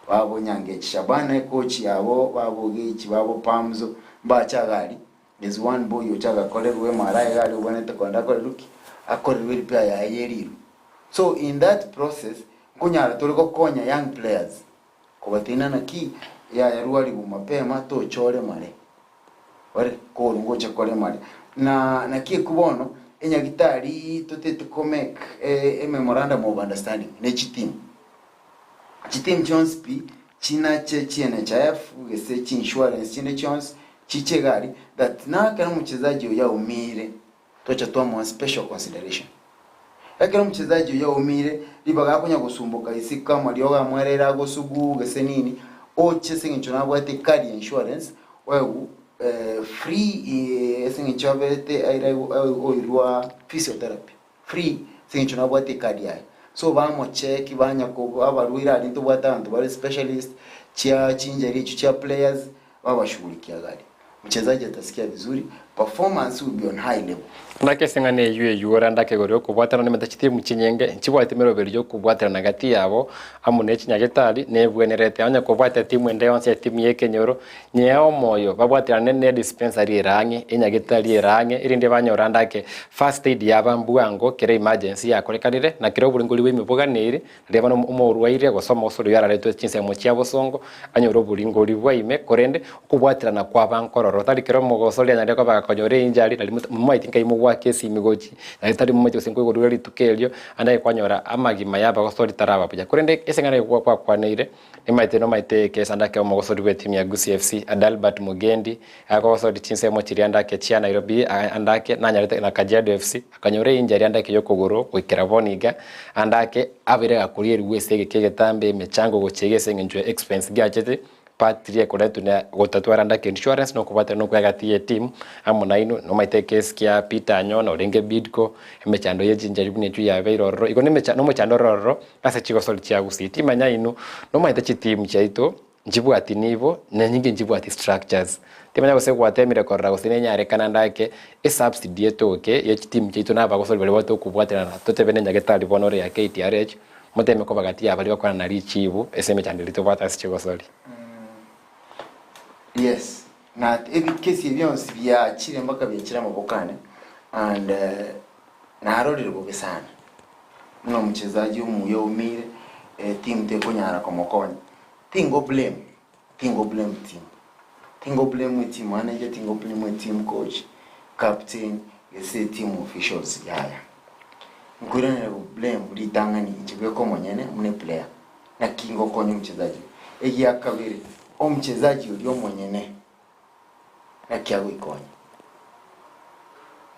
Babo Nyangechi Shaban ecoach yabo, babo Ogechi, babo Pamzo mbache iga aria, there's one boy ocha agakorerwa MRI iga aria obwenerete kogenda akorerwe ki? Akorerwe repair yaye ye riru. So in that process nkonyara tore gokonya young players kobatebia naki yaya rwarigu mapema tochore mare. Ore korwa ngocha korema Na naki ekio bono, enyagitari totete ko make a memorandum of understanding ne chiteam. Chiteam chionsi pi chinache chi NHIF gese chi insurance chinde chionsi chiche iga aria that nakero omochezaji oyo aumire Tocha twamoa special consideration. Ekero omochezaji oyio aumire, ribaga akonya gosumboka isiko amariogo amwereire agosugu gese nini, oche ase eng'encho nabwate ekadi ya insurance, oegwe free ase eng'encho abete aire oirwa physiotherapy free ase eng'encho nabwate ekadi yaye. So bamocheki banya ko abarwaire aria ntobwate abanto bare specialist chia chinjeri echio chia players, babashughulikia gari. Mchezaji atasikia vizuri, performance will be on high level. Ndake ase eng'ana eyio eyio ore ndake igoro y'okobwaterana nemete chitimu chinyinge nchibwate emeroberi y'okobwaterana gati yabo amo ne chinyagetari nebwenerete onye kobwate etimu ende yonsi etimu y'ekenyoro nyea omoyo babwaterane ne dispensary ere ang'e enyagetari ere ang'e erinde banyore ndake first aid yaba mbwango kera emergency yakorekanire na kera oboringori bwa emibuganeri Riria bono omorwaire gose omosori oyio araretwe chinsemo chia bosongo, anyore oboringori bwa ime, korende okobwaterana kwaba nkororo. Tari kera omogosori anyare koba gakonyora einjari, nari momaeti nkai mogwaka esimi gochi, nari tari momaeti gose nkoigorwa rituko erio, ande aye kwanyora amagima y'abagosori taraba buya. Korende ase eng'ana eye gwakwaneire, nimaete nomaete ekesanda kia omogosori bw'etimu ya Gusii FC, Adalbert Mugendi, agosori chinsemo chiria ande ake chia Nairobi, ande ake nanyarete na Kajiado FC. Akanyora einjari ande ake y'okogoro goikera bono iga, ande ake abeire gakorierigwa ase egeka egetambe emechango gochia iga ase engencho ya expense giachete. Partly ekoretwe na gotatwara ndake insurance na okobwatana na okwegati ye team amo nainwe, nomaete ekesi kia Peter Anyona orenge Bidco, emechando ye chinchari buna echio yabeire ororo, igo nemecha nomochando ore ororo ase chigosori chia Gusii. Timanya inwe, nomaete chiteam chiaito nchibwati nibo na nyinge nchibwati structures. Timanya gose gwatemire korora gose nenyarekana ndake esubsidy etoke ye chiteam chiaito na abagosori baria batokobwaterana totebe ne nyagetari bono ore ya KTRH, Moteme koba gati ya baria bakwana na richiibu ase emechando eria tobwate ase chigosori. Yes, na ebikesi ebi bionsi biachire mpaka biachire amaboko ane and narorire bobe sana. Buna omochezaji omuya oumire, etimu tekonyara komokonya. Tingo blame, tingo blame team, tingo blame eteam manager, tingo blame eteam coach, captain, gese eteam officials yaya. Nkoiranera go blame ritang'ani inche bweka omonyene buna eplayer, naki ngokonya omochezaji oyo. Egia kabere, omochezaji oria omonyene naki agoikonya.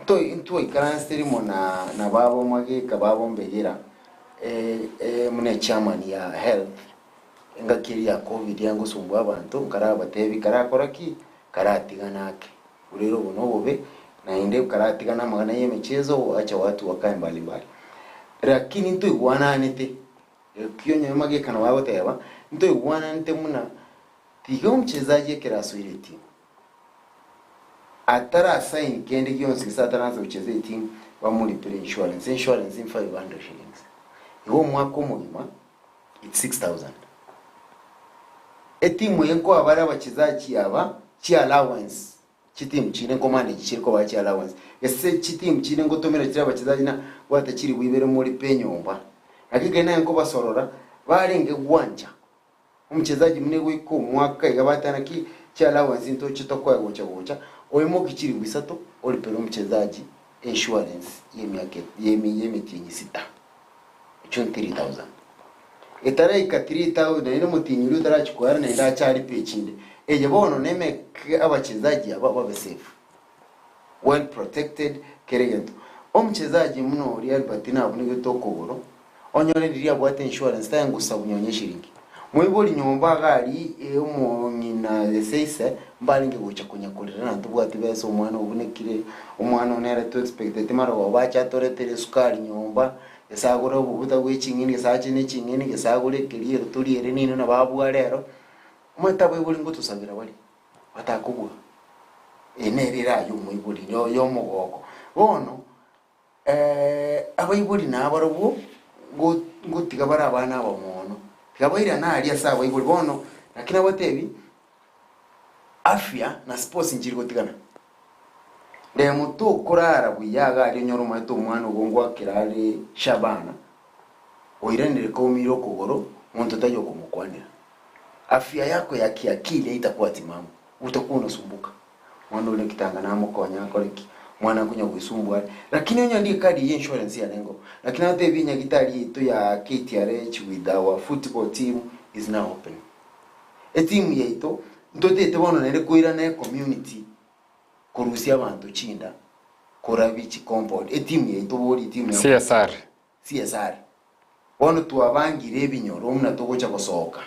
Nto ntwaikaransete rimo na na baba omageka baba ombegera buna echairman ya health, engaki eria ya covid yangosumbua abanto, nkarabatebi karakora ki? Karatigana ake. Orere obo nobobe, naende karatigane amang'ana y'emechezo, wacha watu wakae mbali mbali. Lakini ntoigwananete, ekio onye magekano bagoteba, ntoigwananete buna tiga omchezaji ekero asoire etimu, atara sign kende gionsi gose ataransa gocheza etimu, bamoripere insurance, insurance in 500 shillings. Igo omwaka omogima, it's 6000. Etimu eye nkoa bare abachezaji aba chi allowance, chitimu chinde nkomanage chire kobaa chi allowance, gese chitimu chinde ngotomera chire abachezaji na bwate chilifu ibere moripe enyomba. Naki ekero naye nkobasorora, barenge gwancha omochezaji buna egoika omwaka iga bateba naki chi allowance ntoche tokoe gocha gocha, oimoki chilifu isato oripere omochezaji insurance y'emiaka y'emetienyi sita. Echio 3000. Etaraika 3000 naende omotienyi oria otarachia koera naende ache aripe echinde. Eye bono nemeke abachezaji aba babe safe, well protected kera egento. Omochezaji buna oria Albertine abunegete okogoro, onyore riria abwate insurance taengosabu nonye eshiringi. Moibori nyomba iga aria omong'ina gese ise mbarenge gocha konya korera na ntobwati besa omwana obunekire, omwana one ere to expecteti marogoba ache atoretere esukari nyomba, gese agore obobuta bwe ching'eni gese ache ne ching'eni gese agore ekeriero toriere nino nabo abua rero, omanyete abaibori ngotosabera bare, batakobua. Eye nere eraye omoibori ya omogoko. Bono. Abaibori nabarobwo ngotiga bare abana aba mono, tiga bairane aria ase abaibori. Bono naki nabatebi, afya na sports nchiri gotigana. Remo tokorara buya iga aria onyore omanyete omwana ogo ngoakera are Shabana, oiranire kaumire okogoro, monto taiyo okomokwanera. Afya yako ya kiakili haitakuwa timamu, utakuwa unasumbuka. Mwana oria kitanga namokonye akore ki? Mwana akonya goesumbua are. Lakini onye ndie ekadi eye insurance yarengeo. Lakini natebi enyagitari yaito ya KTRH with our football team is now open. Etimu yaito ntotete bono naende koirana ecommunity korusia abanto chinda korabia chicompound. Etimu yaito bori etimu ya CSR. CSR. Bono twabangire ebinyoro buna togocha gosoka.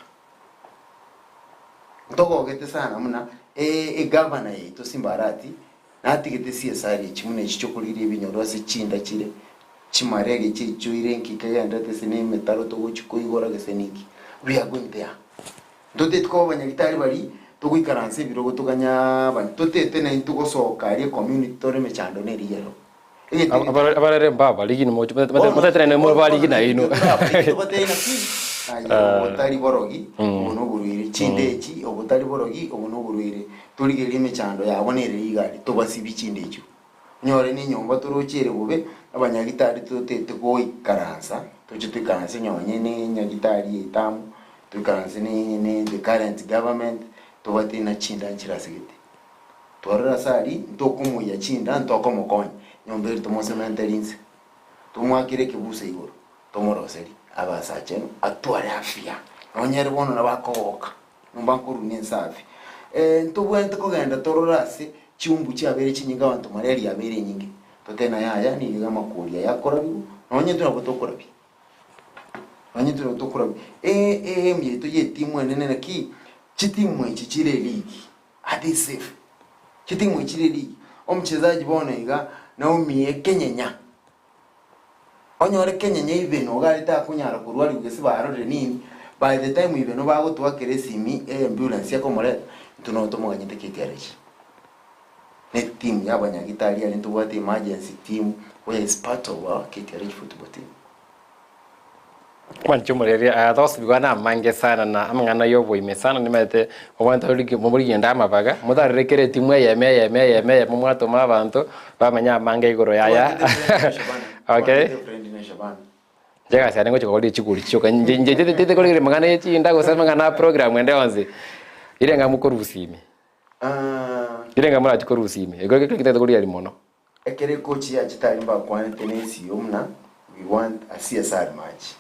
Ntogogete sana buna egavana yaito Simba Arati natigete CSR echi buna echi chiokorigereria ebinyoro ase chinda chire, chimalaria chiaichoire nki kegenderete ase na emetaro togochi koigora gese ninki. We are going there. Ntoteti koba abanyagitari baria togoikaransa ebirogo toganya abana. Totete naintwe gosoka aria ecommunity tore emechando neri ero. Abarere mbabarigi motaterane mobarigi nainwe. Obotari borogi obo noborwaire, chinda echi obotari borogi obo noborwaire, torigererie emechando yabo nere iga aria, tobasibie chinda echio. Onyore na enyomba toroche ere bobe, abanyagitari totete goikaransa, toche toikaranse nonye na enyagitari yaito amo, toikaranse ne the current government, tobatebi na chinda nchirasegete. Twarora ase aria, ntokomoyia chinda, ntokomokonya, nyomba eria tomosementeri inse, tomoakere ekebuso igoro, tomoroserie abe ase achenu, atware afya. Nonya ere bono nabo akogoka, nyomba nkorunia ense afya. Ntobwenerete kogenda torore ase chiumbu chiabeire chinyinge abanto malaria yabeire enyinge, totebe na yaya nigo iga amakori aya akorabigwa, nonya intwe nabo tokorabia. Nonya intwe nabo tokorabia. Eeh yaito y'etimu enene naki. Chitimu echi chire eligi, are they safe? Chitimu echi chire eligi, omochezaji bono iga naumie ekenyenya, onyore kenyenya even iga aria takonyara korwariwa gese barorire nini, by the time even bagotwakera esimi e ambulance ekomoreta, intwe nabo tomoganyete KTRH. Ne team ya abanyagitari aria ntobwate emergency team where is part of our KTRH football team. Mwanche omoreri aya togosibigwa na amange sana na amang'ana y'oboime sana nimaete obwanto morigende amabaga motarere kera etimu eyemo eyemo eyemo eyemo mwatoma abanto bamanye amange igoro yaya okay inche egasi yane ngochia kogoria chiguri chioka inche inche ntete korigereria amang'ana ya chinda gose amang'ana a program ende yonsi ire ng'a mokorusia ime ire ng'a morachie korusia ime ekio ekio ntagete korigereria mono. Ekero ekochi yachete aria mbakwanete na esiyo buna we want a CSR match.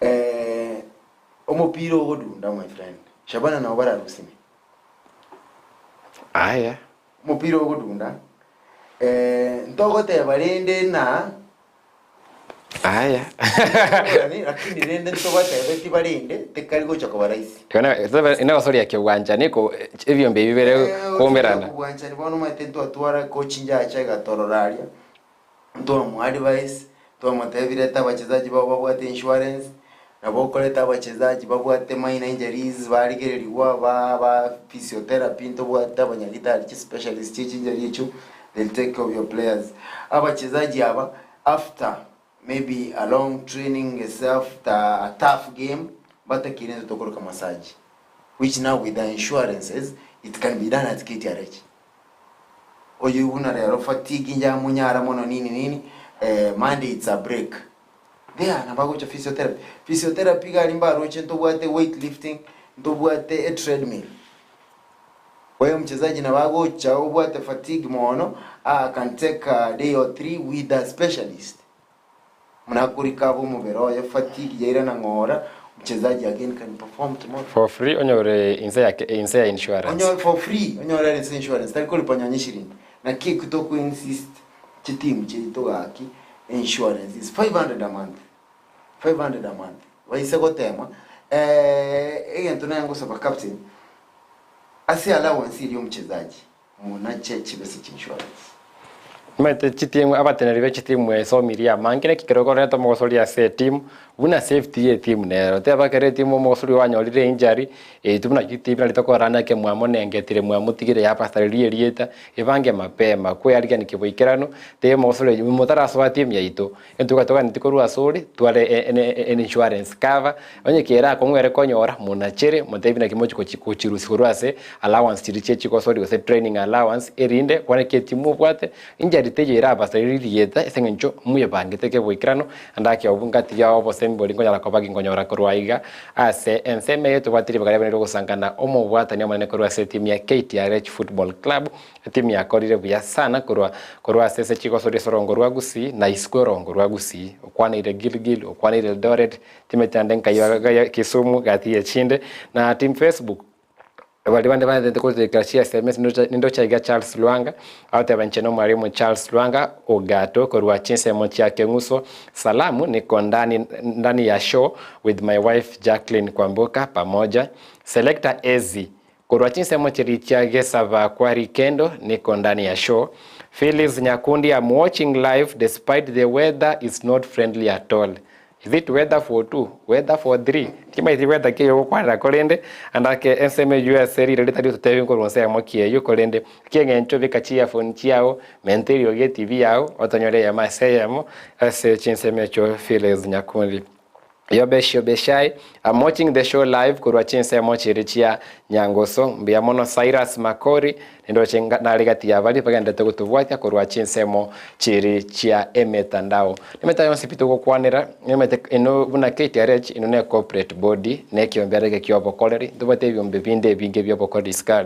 Eh, omopira ogodunda my friend. Shabana nabo bararusime. Aya. Omopira ogodunda. Eh, ntogoteba rende na Aya. Lakini rende ntobatebeti barende tekari gocha koba rahisi. Inagosoria kiwanchani ko ebiombe ebi bire koumerana. Obwanchani bono omanyete ntwatwara coach njacha egatorora aria, ntwamoadvise, twamotebia reta abachezaji bao babwate insurance, nabo okoreta abachezaji babwate minor injuries barigererigwa ba ba physiotherapy ntobwate abanyagitari chispecialist chie chinjury echio, they'll take care of your players. Abachezaji aba after maybe a long training gese after a tough game batakeire intwe tokoroka massage which now with the insurances it can be done at KTRH. Oyo buna rero fatigue njamunyara mono nini nini eh, Monday it's a break there nabo agocha physiotherapy. Physiotherapy iga aria mbaroche ntobwate weight lifting ntobwate e treadmill. Kwa hiyo mchezaji nabo agocha obwate fatigue mono ah, can take a day or three with a specialist muna akorikaba omobere oye fatigue yairana ng'ora mchezaji again can perform tomorrow. For free onyore inse ya inse ya insurance. Onyore for free onyore ase insurance tari koripa nonye eshiringi naki ekio toko insist chitimu chiaito gaki insurance is 500 a month 500 a month baise gotema eh, egento naye ngosaba captain Ase allowance eria omochezaji monache chibesa chi'insurance. Omanyete chitimu abateneneri be chitimu esomirie amange naki ekero okoreta omogosori ase etimu buna safety ye etimu nero teba ekero etimu omogosori oanyorire injury intwe buna chitimu nari tokorora naki mwamonengetire mwamotigire yabasareria erieta ebange mapema kwearigania boikeranu teba omogosori oyio motarasoa timu yaito Intwe toganetie korwa asore, tware insurance cover, onye kere akong'u ere konyora, monachere, motebie naki mochi gochi gochirusia korwa ase allowance chiria chia chigosori gose training allowance, erinde kwane ki etimu mobwate, injury teiyo erabasareri rieta ase eng'encho mwebangete keboikeranu, naende ake obwo ngatiga obosemi boria nkonyara koba ginkonyora korwa aiga ase ensemo eye tobwate ribaga riabeire riogosangana omobwatani omonene korwa ase etimu ya KTRH Football Club. Etimu yakorire buya sana korwa korwa ase ase chigoso ase orongo rwa Gusii na isiko y'orongo rwa Gusii. Okwaneire Gilgil, okwaneire Eldoret, timanyeti naende nkai ya Kisumu gati y'echinde na team Facebook baria bande baetete gotoikera chi sms nindoche iga Charles Lwanga agoteba inche nomwalimu Charles Lwanga Ogato korwa chinsemo chia Keng'uso Salamu niko ndani ndani ya show with my wife Jacqueline Kwamboka pamoja Selector Ezzy Korwa chinsemo chiria chia gesaba kwa Rikendo niko ndani ya show. Phyllis Nyakundi I'm watching live despite the weather is not friendly at all. Is it weather for two? Weather for three? Timaeti weather ki eyogokwanera korende ande ake ensemo eywo ase riire ritari ototebi nkorwa nsemo ki eywo korende ekieng'encho beka chi earphone chiao menta eriogi etibi yao otonyore eyemo ase eyemo ase chinsemo echio Phyllis Nyakundi. Yobesh Yobeshai, I'm watching the show live korwa chinsemo chiria chia Nyangoso. Mbuya mono Cyrus Makori, nindoche nare gati ya baria bagenderete gotobwatia korwa chinsemo chiria chia emetandao. Emetandao yonsi pi togokwanera, emete ino buna KTRH ino ne corporate body, ne ekiombe are kia obokoreri, ntobwate ebiombe binde ebinge bia obokoreri isiko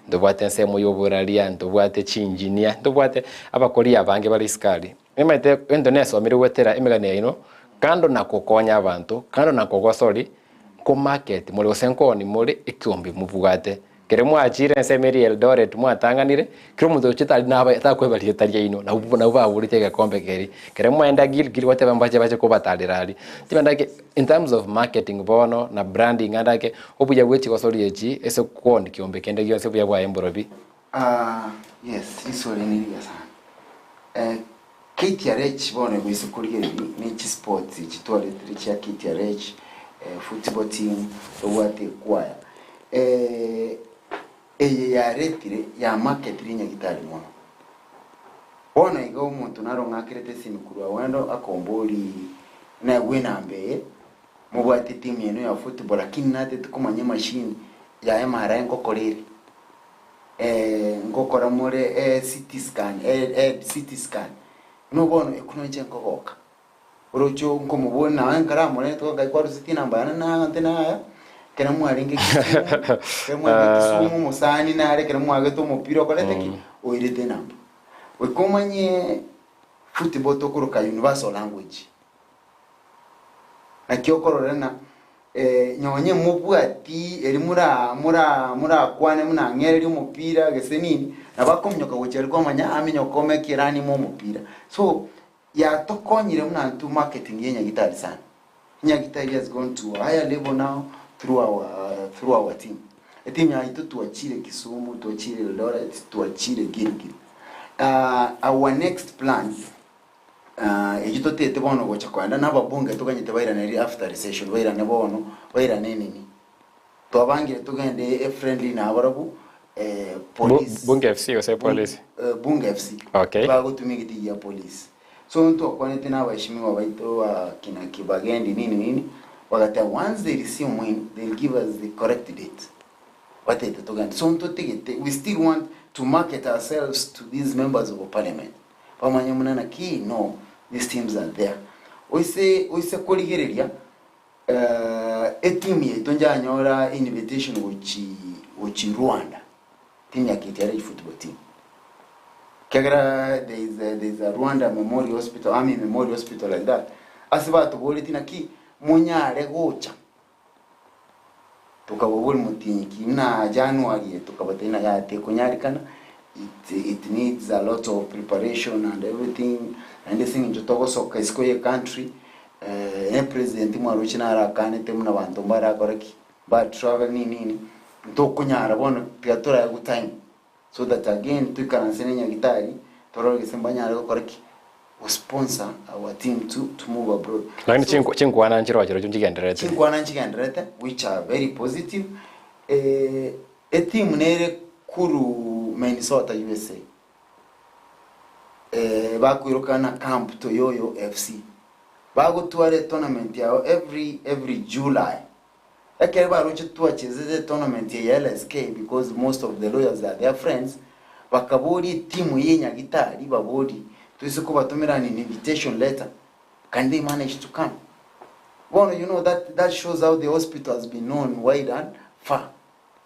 ntobwate ensemo ya oboraria, ntobwate chiengineer, ntobwate abakori abange bare isiko aria. Nimanyete egento nesomire goetera emegano yaino, kando na gokonya abanto, kando na kogosori, nkomarket more gose nkooni more ekiombe mobwate. Kere mwachire ensemo eria Eldoret mwatang'anire, kera omonto ochete aria naba takweba rieta riaino, nabwo nabwo baboretie egekombe keria. Kere mwaenda Gilgil gwateba mbache bache kobatarera aria. Tibanda ake in terms of marketing bono na branding ande ake, obuya bwe chigosori echi ase kwoni kiombe kende gionsi obuya bwaye mborobi. Ah, yes, riswali nerigiya sana. Eh, KTRH bono egoisa korigereria ne chisports echi twaretire chia KTRH, eh, football team, tobwate ekwaya. Eh, eye yaretire yamaketire nyagitari mono. Bono iga omonto naro ng'akerete esimi korwa Awendo akombori naegwe enamba eye, mobwate etimu yaino ya football lakini natete komanya emachine ya MRI ngokora ere. Eh, ngokora more eh, CT scan, eh, eh, CT scan. Buna bono ekuna inche nkogoka. Oroche nkomoboria naye nkaramorete ngai kwarusetie enamba yane nagante naya, ekero mwarenge Kisumu, ekero mwarenge Kisumu omosani nare ekero mwagete omopira okorete ki? Oirete enamba. Goika omanye football tokoroka universal language. Naki okorora ng'a nonye mobwati eri mora mora morakwane buna ang'ererie omopira gese nini, nabo akominyoka gochia aria kwamanya aminyoka ome ekerani ime omopira. So, yatokonyire buna intwe marketing ya enyagitari sana. Enyagitari has gone to a higher level now through our through our team. Etimu yaito twachire Kisumu, twachire Eldoret, twachire Gilgil. Our next plan Eyio totete bono gocha koenda na ababunge toganyete bairanerie after recession bairane bono bairane enini. Twabangire togende e friendly nabarabwo police. Bunge FC gose police? Bunge FC. Okay. Bagotumia egetigi gia police. So ntwakwanete na abaheshimiwa baito ba kina Kibagendi nini nini, bagateba once they resume in they'll give us the correct date. Batete togende. So ntotegete we still want to market ourselves to these members of parliament. Bamanye buna naki no these teams are there. Oise oise korigereria eh, eteam yaito njanyora invitation gochi gochi Rwanda, team ya KTRH football team. Ekiagera there is a, there is a Rwanda Memorial Hospital, Army Memorial Hospital like that, ase batoboretie naki monyare gocha. Tokaboboria motienyi ki na January eye tokabatebia ng'a yaya tekonyarikana it it needs a lot of preparation and everything naende ase eng'encho togosoka isiko ye country eh president mwaroche naro akanete buna abanto mbarakore ki mba travel nini nini ntokonyara bono tiga toraegwe time so that again toikaranse ne nyagitari torore gose mbanyare gokora ki go sponsor our team to to move abroad. Lakini So, chinkwana nchiroche roche nchigendererete. chinkwana nchigendererete which are very positive eh, etimu nere kuru Minnesota USA eh, bakoirokana Camp Toyoyo FC bagotwara etournament yao every every July Ekero baroche twachesete etournament eye ya LSK because most of the lawyers are their friends, bakaboria etimu eye nyagitari baborie toise kobatomera an invitation letter, can they manage to come? Bono you know that, that shows how the hospital has been known wide and far.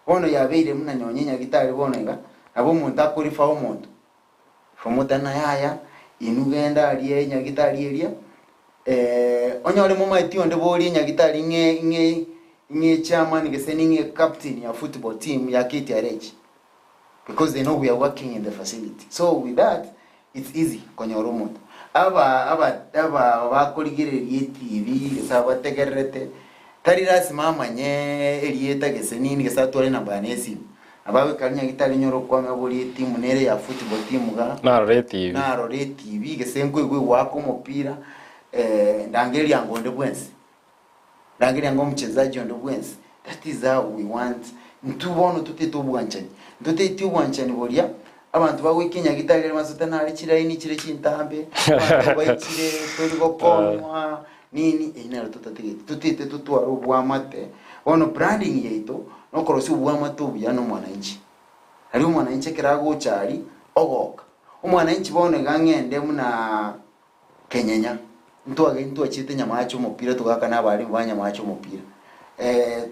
Bono yabeire buna nonye nyagitari bono iga, nabo omonto akorifer omonto. Romotana yaya, inwe genda aria enyagitari eria, onyore momaeti onde borie enyagitari ng'e ng'e ng'e chairman gese ning'e captain ya football team ya KTRH because they know we are working in the facility. So with that, it's easy konyora omonto. Aba aba aba bakorigereria etv gese abategererete, tari lasima amanye erieta gese nini gese atware enamba yane ya esimu. Abagoikara nyagitari onyore okwame boria etimu nere ya football team iga. Narora etibi. Narora etibi gese nkoigwa egoaka omopira eh, ndangereria ango onde bwensi, ndangereria ango omochezaji onde bwensi. That is how we want intwe bono totete obwanchani, ntoteti obwanchani boria abanto bagoika enyagitari aria basote nare chiraini chire chintambe, abanto baichire tori gokonywa Nini eyio nero totatigeti, totete totware oboamate. Bono branding yaito nokorosia oboamate obuya na omwananchi. Aria omwananchi ekero agocha aria, ogoka. Omwananchi bono iga ng'ende buna Kenyenya, ntwage ntwachiete Nyamache omopira togaka na abalimu ba Nyamache omopira.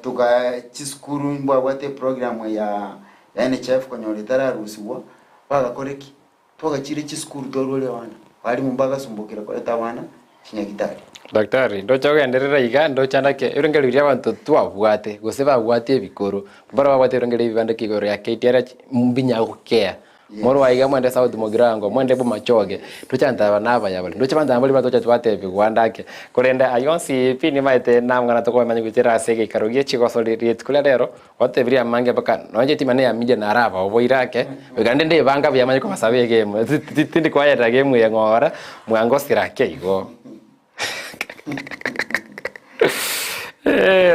Toka chisukuru mbwabwate eprogram ya ya NHIF konyora etararusigwa, bagakora ki? Twagachire chisukuru twarwaria abana, abalimu mbagasumbokera koreta abana chinyagitari. Daktari, ndoche ogenderere iga, ndoche ande ake, ebirengererio biria abanto twabwate, gose babwate ebikoro, mbaro babwate ebirengererio ebibandeke igoro ya KTRH, mbinya gokea. Morwa aiga mwende South Mugirango, mwende Bomachoge, ndoche abanto aba nabaya bare. Ndoche abanto aba mbari batocha twatebiwa ande ake. Korende ayio onsi pi nimaete namang'ana tokomanya goetera ase egeikaro gie chigosori rituko ria rero, Gwatebirie amange mpaka nonye chitima neya media naraba oboire ake, goika rende ndebanga buya manye kobasaba egame, tindi koayerera game eye ng'ora, mwangosire ake igo.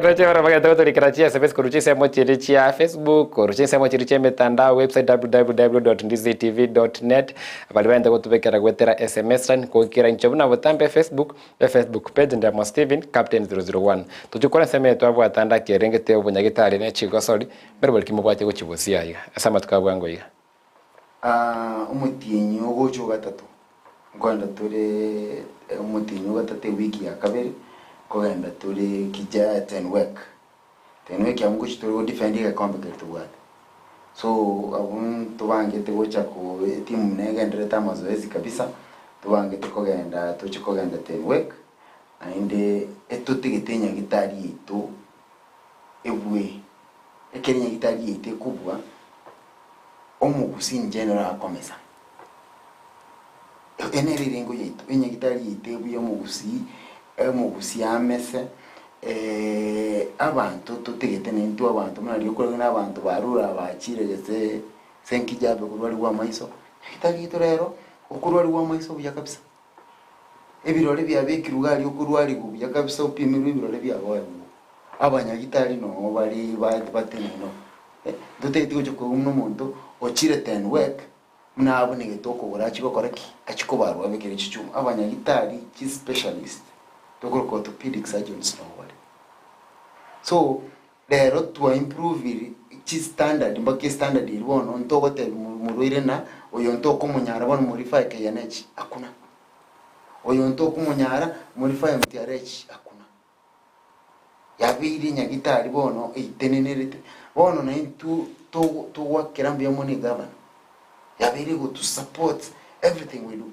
Roche ore omogete gotorikera chi sms korwa chinsemo chiria chia Facebook, korwa chinsemo chiria chia emetandao, website www.ndizitv.net, baria baente gotobekera goetera sms line, goikera inche buna botambe Facebook, Efacebook page Ndemo Stephen Captain 001 Tochia gokora ensemo eye twabwate ande akerengete obonyagitari ne chigosori mbere bori ki mobwate gochia bosio aiga ase amatuko a bwango iga. Omotienyi ogocha ogatato nkogenda tore omotienyi ogatato ewiki ya kabere nkogenda tore kija Tenwek. Tenwek abwo ngochia tore godefend egekombe keria tobwate. So abwo ntobangete gocha ko etimu negendererete amazoezi kabisa, tobangete kogenda toche kogenda Tenwek, naende etotegete enyagitari yaito ebue. Ekero enyagitari yaito ekobua, omogusii inche nere akomesa. Eye nere erengo yaito, enyagitari yaito ebuya omogusii, omogusii amese, abanto totegete naintwe abanto buna riria okoragera abanto barure aba bachire gese ase enkijape korwariwa amaiso, nyagitari yaito rero, okorwariwa amaiso buya kabisa. Ebirore biabekirwe iga aria okorwariwa buya kabisa opimirwe ebirore biagoebiwa. Abanyagitari noo bare batenene oo, ntotageti gocha koigwa buna omonto ochire tenwek. Buna abunegete okogoro achie gokora ki? Achie kobarwa abekere chichuma. Abanyagitari, chispecialist, tokoroka orthopedic surgeons nabo bare. So, rero twaimprovire chistandard mpaka estandard eria bono ntogotebia morwaire na oyo ntokomonyara bono morefer KNH, hakuna. Oyo ntokomonyara morefer MTRH, hakuna. Yabeire nyagitari bono eitenenerete, bono naintwe togoakera mbuya mono egavana, yabeire egotu support everything we do,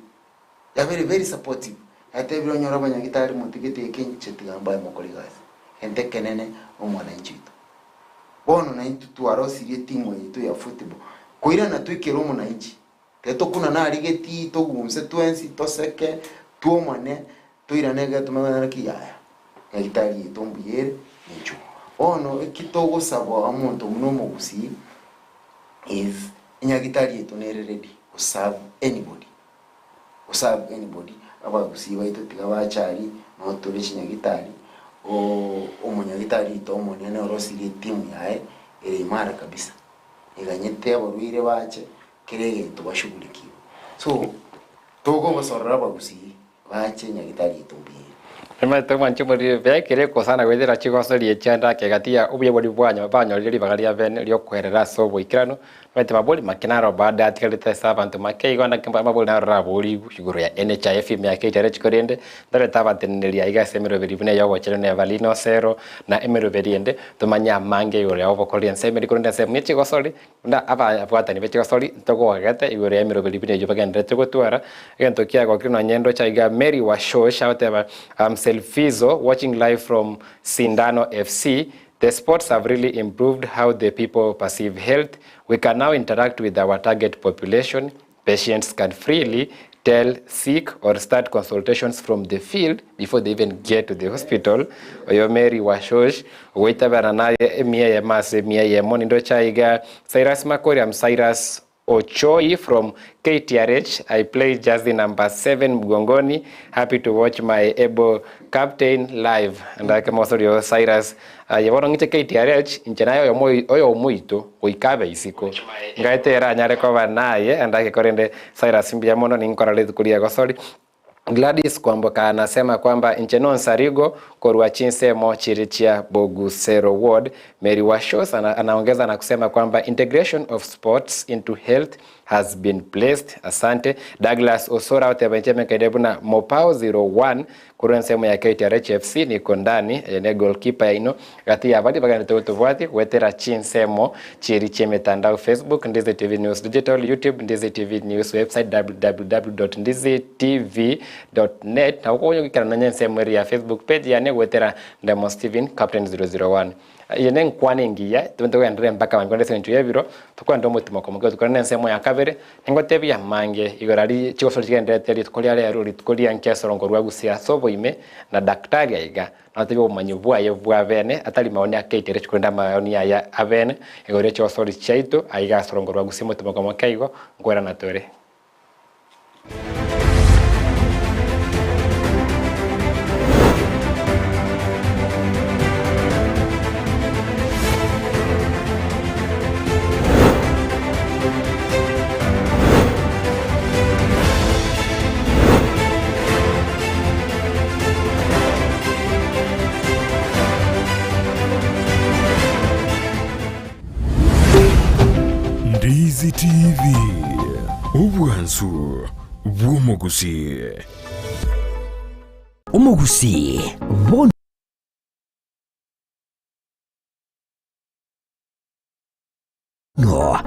yabeire very supportive, yatebire onyore abanyagitari motigete eke inche tiga mbae mokore egasi, egento ekenene na omwananchi oito. Bono naintwe twarosirie etimu yaito ya football, koirana toikere omonanchi, Ekero tokunana aria getii, togunse twensi, toseke, twomane, toirane ekero tomanye naki yaya, nyagitari yaito mbuya ere, ninchuo. Bono eki togosaba omonto buna omogusii is enyagitari yaito nere ready go serve anybody, go serve anybody, abagusii baito tiga bache aria, noo tore chinyagitari, omonyagitari oito omonene orosirie etimu yaye ere imara kabisa. Eganyete abarwaire bache, kera egento bashughulikiwe. So, tokobasorora abagusii bache nyagitari yaito mbuya ere. Nimanyete omwanchi omoriri bekire kosana goetera chigosori echianda ake gati ya obuya boria bwanyo banyorire ribaga ria bene riokoerera ase oboikeranu. Nimanyete mabori make naro bado atigarete ase abanto make igo naki amabori naro raborigwe igoro ya NHIF emiaka etari korende ntarete abateneneri aiga ase emeroberi buna eyogochenu na Evalina Osero na emeroberi ende tomanye amange igoro ya obokori ense emeri korende ensemo ye chigosori Buna ababwatani be chigosori ntogogete igoro y'emeroberi buna eyio bagendererete gotwara. Egento kiagokire nonye ndoche aiga Mary Washosh agoteba I'm Selfizo watching live from Sindano FC The sports have really improved how the people perceive health. We can now interact with our target population. Patients can freely tell, seek or start consultations from the field before they even get to the hospital. Oyo Mary Washosh ogoitabera naye emia eyemo ase emia eyemo nindoche aiga Cyrus Makori am Cyrus Ochoi from KTRH I play jersey number 7 mgongoni happy to watch my able captain live ndake mosori oyo Cyrus Aye bono ng'iche KTRH, inche naye oyomo oyomoito goika abe isiko. Ngaete ere anyare koba naye andake korende Cyrus mbuya mono ninkora rituko ria gosori. Gladys Kwamboka anasema kwamba inche nonsarigo korwa chinsemo chiri chia Bogusero Ward. Mary Washos anaongeza na kusema kwamba integration of sports into health has been placed. Asante. Douglas Osora oteba inche mekaide buna Mopao 01 korwa ensemo ya KTRH FC niko ndani eye ne goalkeeper yaino gati ya baria bagenderete gotobwatia goetera chinsemo chieri chi'emetandao Facebook Ndizi TV News Digital YouTube Ndizi TV News Website www.ndizitv.net nabo konya goikera nonya ensemo eria ya Facebook page yane goetera Ndemo Stephen Captain 001. Eye nenkwana engiya, togenderere mpaka mambia korende ase engencho y'ebiro, tokwenda omotimo komokia tokore nensemo ya kabere, ningotebie amange igoro aria chigosori chigendererete rituko ria rero, rituko ria nkesoro nkorwa gusii ase oboime, na daktari aiga, natebie obomanyi bwaye bwa bene, atari maoni akeiterechi korende amaoni aye abene, igoro ye chigosori chiaito, aiga asoro nkorwa gusii motimo komokia igo, nkwerana tore. Ndizi TV, obwansu bw'omogusii. Omogusii bono.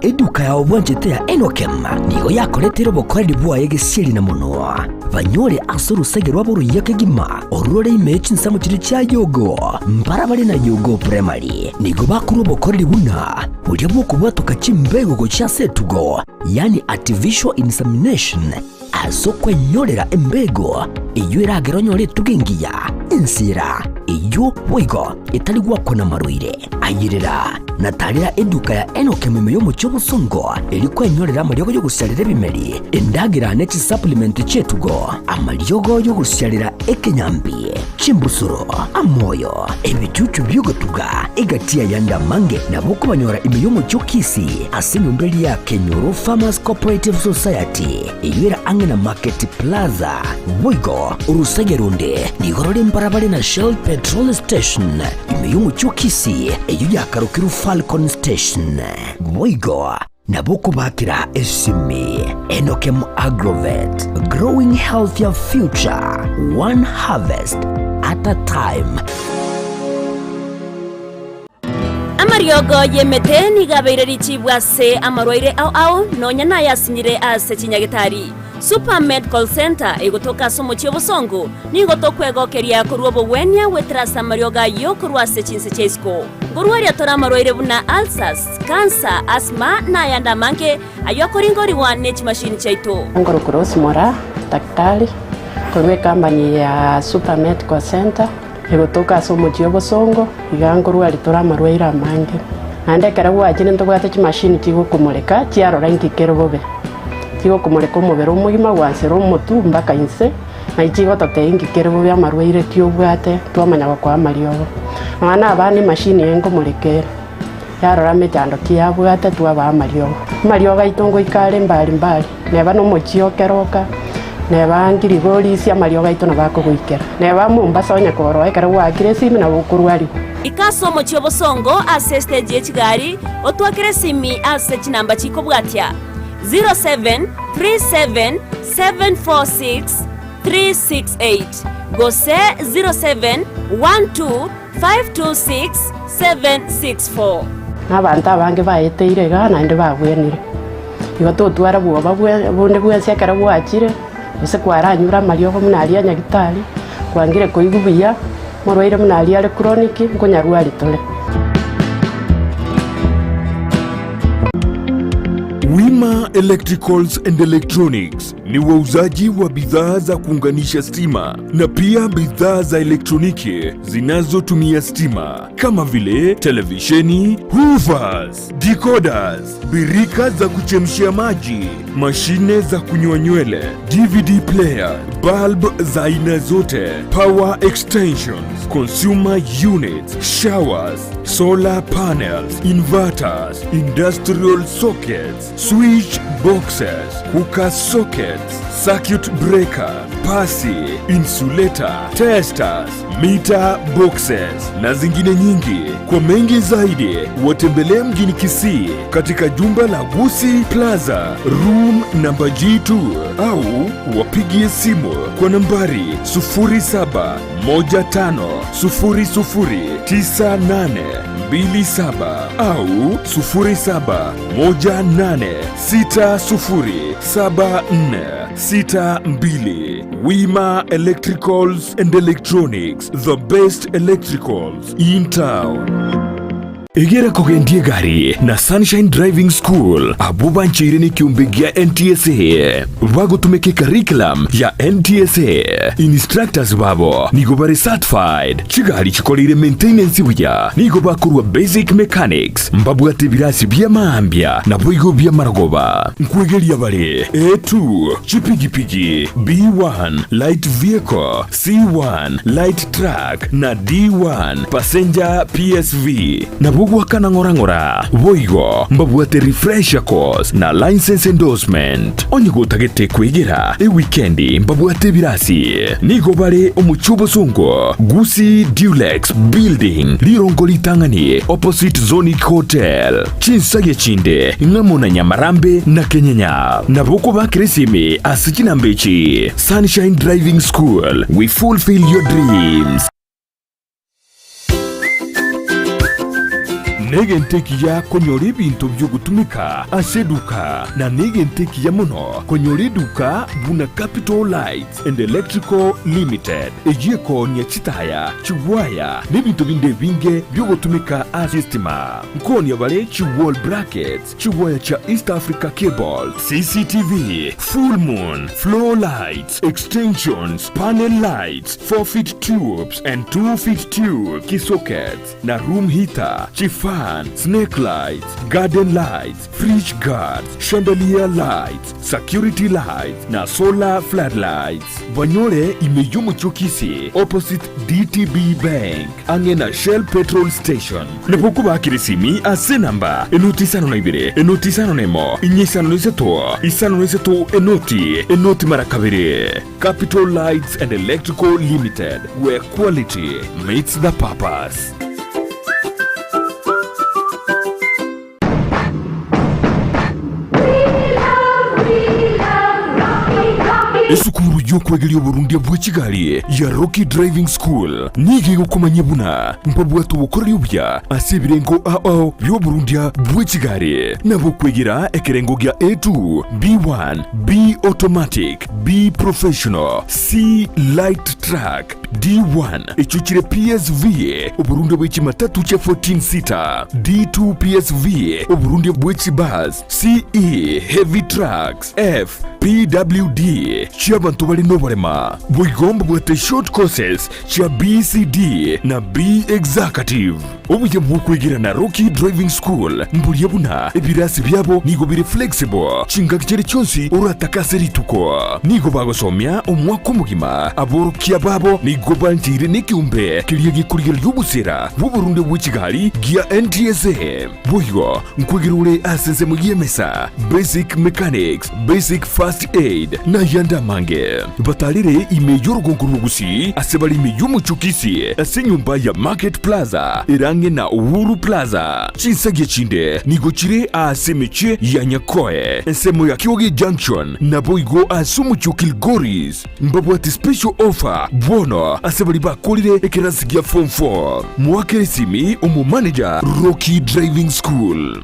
Eduka yao bwanchete ya Enokem nigo yakoretire obokoreri bwaye gesieri na mono, banyore ase orosege rwabo oruya kegima, orwo rore ime ye chinsemo chiria chia Yogo. Mbarabare na Yogo Primary nigo bakorwa obokoreri buna boria bw'okobwatoka chimbego gochia ase etugo, yaani artificial insemination, Ase okwenyorera embego eyio eragere onyore etugo engiya, ensira eyio boigo etari gwakwa namarwaire. Ayerera na tarera eduka ya Enock ime y'omochie obosongo erio kwenyorera amariogo y'ogosiarera ebimeri, endagera ne chisupplement chi'etugo, amariogo y'ogosiarera ekenyambi, chimbusuro, amoyo, ebichuchu bi'ogotuga, egati y'ayande amange nabo okobanyora ime y'omochie o Kisii ase enyomba eria ya Kenyoro Farmers Cooperative Society eyio ere ang'e na Market Plaza. Boigo orosege ronde nigo rore mbarabare na Shell Petrol Station ime y'omochie o Kisii eyio yakarokirwe Falcon Station. Boigo Nabo okobakera esimi. Enokem Agrovet, growing healthier future, one harvest at a time. Amariogo y'emete nigo abeire richibu ase amarwaire ao ao, nonya nayasinyire ase chinyagetari. Super Medical Centre egotoka ase omochie obosongo, nigo tokwegokeria korwa obogwenia goetera ase amariogo ayio korwa ase chinse chia isiko. Nkorwaria tore amarwaire buna ulcers, cancer, asthma na ayande amange ayio akoringorigwa ne chimashini chiaito. Nkorokwa Rose Moraa, daktari korwa ecompany ya Super Medical Centre egotoka ase omochie obosongo, iga nkorwaria tore amarwaire amange. Naende ekero gwachire ntobwate chimashini chigokomoreka chiarora inki kere bobe. Chigokomoreka omobere omogima gwansera omotwe mpaka inse, naye chigototebia inki kere bobe amarwaire ki obwate twamanya gokoa amariogo. Nonya na abana emashini eye nkomoreka ere, yarora emechando ki yabwate twabaa amariogo. Amariogo aito ngoika are mbari mbari, neba na omochie o Keroka, neba Ngirigorisia amariogo aito nabo akogoikera. Neba Mombasa onye koroa ekero gwaakire esimi nabo okorwariwa. Ika ase omochie obosongo ase estage ye chigari, otwakere esimi ase chinamba chikobwatia. 0737746368 gose 0712526764. Na abanto abange baeteire igaa naende babwenire. Igo totwara bwoba bonde bwensi ekero gwachire, gose kwaranyure amariogo buna aria a nyagitari, kwangire koigwa buya, omorwaire buna aria are chronic, nkonyarwari tore. Wima Electricals and Electronics ni wauzaji wa bidhaa za kuunganisha stima na pia bidhaa za elektroniki zinazotumia stima kama vile televisheni, hoovers, decoders, birika za kuchemshia maji, mashine za kunyoa nywele, DVD player, bulb za aina zote, power extensions, consumer units, showers, solar panels, inverters, industrial sockets, switch. Switch boxes, cooker sockets, circuit breaker, pasi, insulator, testers, meter boxes na zingine nyingi. Kwa mengi zaidi, watembelee mjini Kisii katika jumba la Gusi Plaza room namba G2 au wapigie simu kwa nambari 0715009827 au 0718607462. Wima Electricals and Electronics, the best electricals in town. Egera kogendia egari na Sunshine Driving School abwo bancheire nekiombe gia NTSA bagotumeka ecurriculum ya NTSA. Instructors babo nigo bare certified, chigari chikoreire maintenance buya, nigo bakorwa basic mechanics, mbabwate ebirasi bia maambia naboigo bia marogoba. Nkwegeria bare A2, chipigipigi, B1, light vehicle, C1, light truck, na D1, passenger PSV. Nabo goakana ng'ora ng'ora. Boigo mbabwate refresher course na license endorsement. Onye gotagete kwegera ewikendi mbabwate ebirasi. Nigo bare omochie obosongo, Gusii Dulux Building, rirongo ritang'ani opposite Zonic Hotel. Chinsagia chinde ng'amo na Nyamarambe na Kenyenya. Nabo okobakera esimi ase chinamba echi, Sunshine Driving School, we fulfill your dreams. Negento ekiya konyora ebinto bi'ogotumeka ase eduka, na negento ekiya mono konyora eduka buna Capital Lights and Electrical Limited, eyio ekoonia chitaya, chigwaya, na ebinto binde ebinge bi'ogotumeka ase estima. Nkoonia bare chi wall brackets, Chigwaya chia East Africa Cable, CCTV, Full Moon, Floor Lights, Extensions, Panel Lights, 4 feet tubes and 2 feet tube, Kisockets, na Room Heater, Chifan, Snake Lights, Garden Lights, Fridge Guards, Chandelier Lights, Security Lights, na Solar Floodlights. Banyore ime y'omochie o Kisii, opposite DTB Bank, ang'e na Shell Petrol Station. Nabo okobakera esimi ase enamba enoti isano na ibere, enoti isano na emo, inye isano na isato, isano na isato, enoti, enoti mara kabere. Capital Lights and Electrical Limited, where quality meets the purpose. Esukuru y'okwegeria oborundia bwe chigari ya Rocky Driving School nigo egokomanyia buna mbabwate obokoreri obuya ase ebirengo ao ao bi'oborundia bwe chigari. Nabo okwegera ekerengo gia A2, B1, B Automatic, B Professional, C Light Truck, D1 echio chire PSV, oborundia bwe chimatatu chia 14 seater, D2 PSV, oborundia bwe chibus, CE, heavy trucks, F, PWD, chi'abanto bare noborema. Boigo mbabwate short courses chia BCD na B Executive. Obuya bw'okwegera na Rocky Driving School mboria buna ebirasi biabo nigo bire flexible chingaki chiria chionsi oratake ase rituko. Nigo bagosomia omwaka omogima, aborokia babo nigo bancheire nekeombe keria gekorigereria obosera bw'oborunde bwe chigari gia NTSA. Boigo nkwegera ore ase ensemo y'emesa, basic mechanics, basic first aid, na ayande amange. Batarire ime y'orogongo rw'Ogusii ase bare ime y'omochie o Kisii ase enyomba ya Market Plaza ere ang'e na Uhuru Plaza. Chinsagia chinde nigo chire aase emechie ya Nyakoe, ensemo ya Kioge Junction, naboigo ase omochie o Kilgoris. Mbabwate special offer bono ase baria bakorire ekerasi gia form 4. Moakere esimi omomanager Rocky Driving School.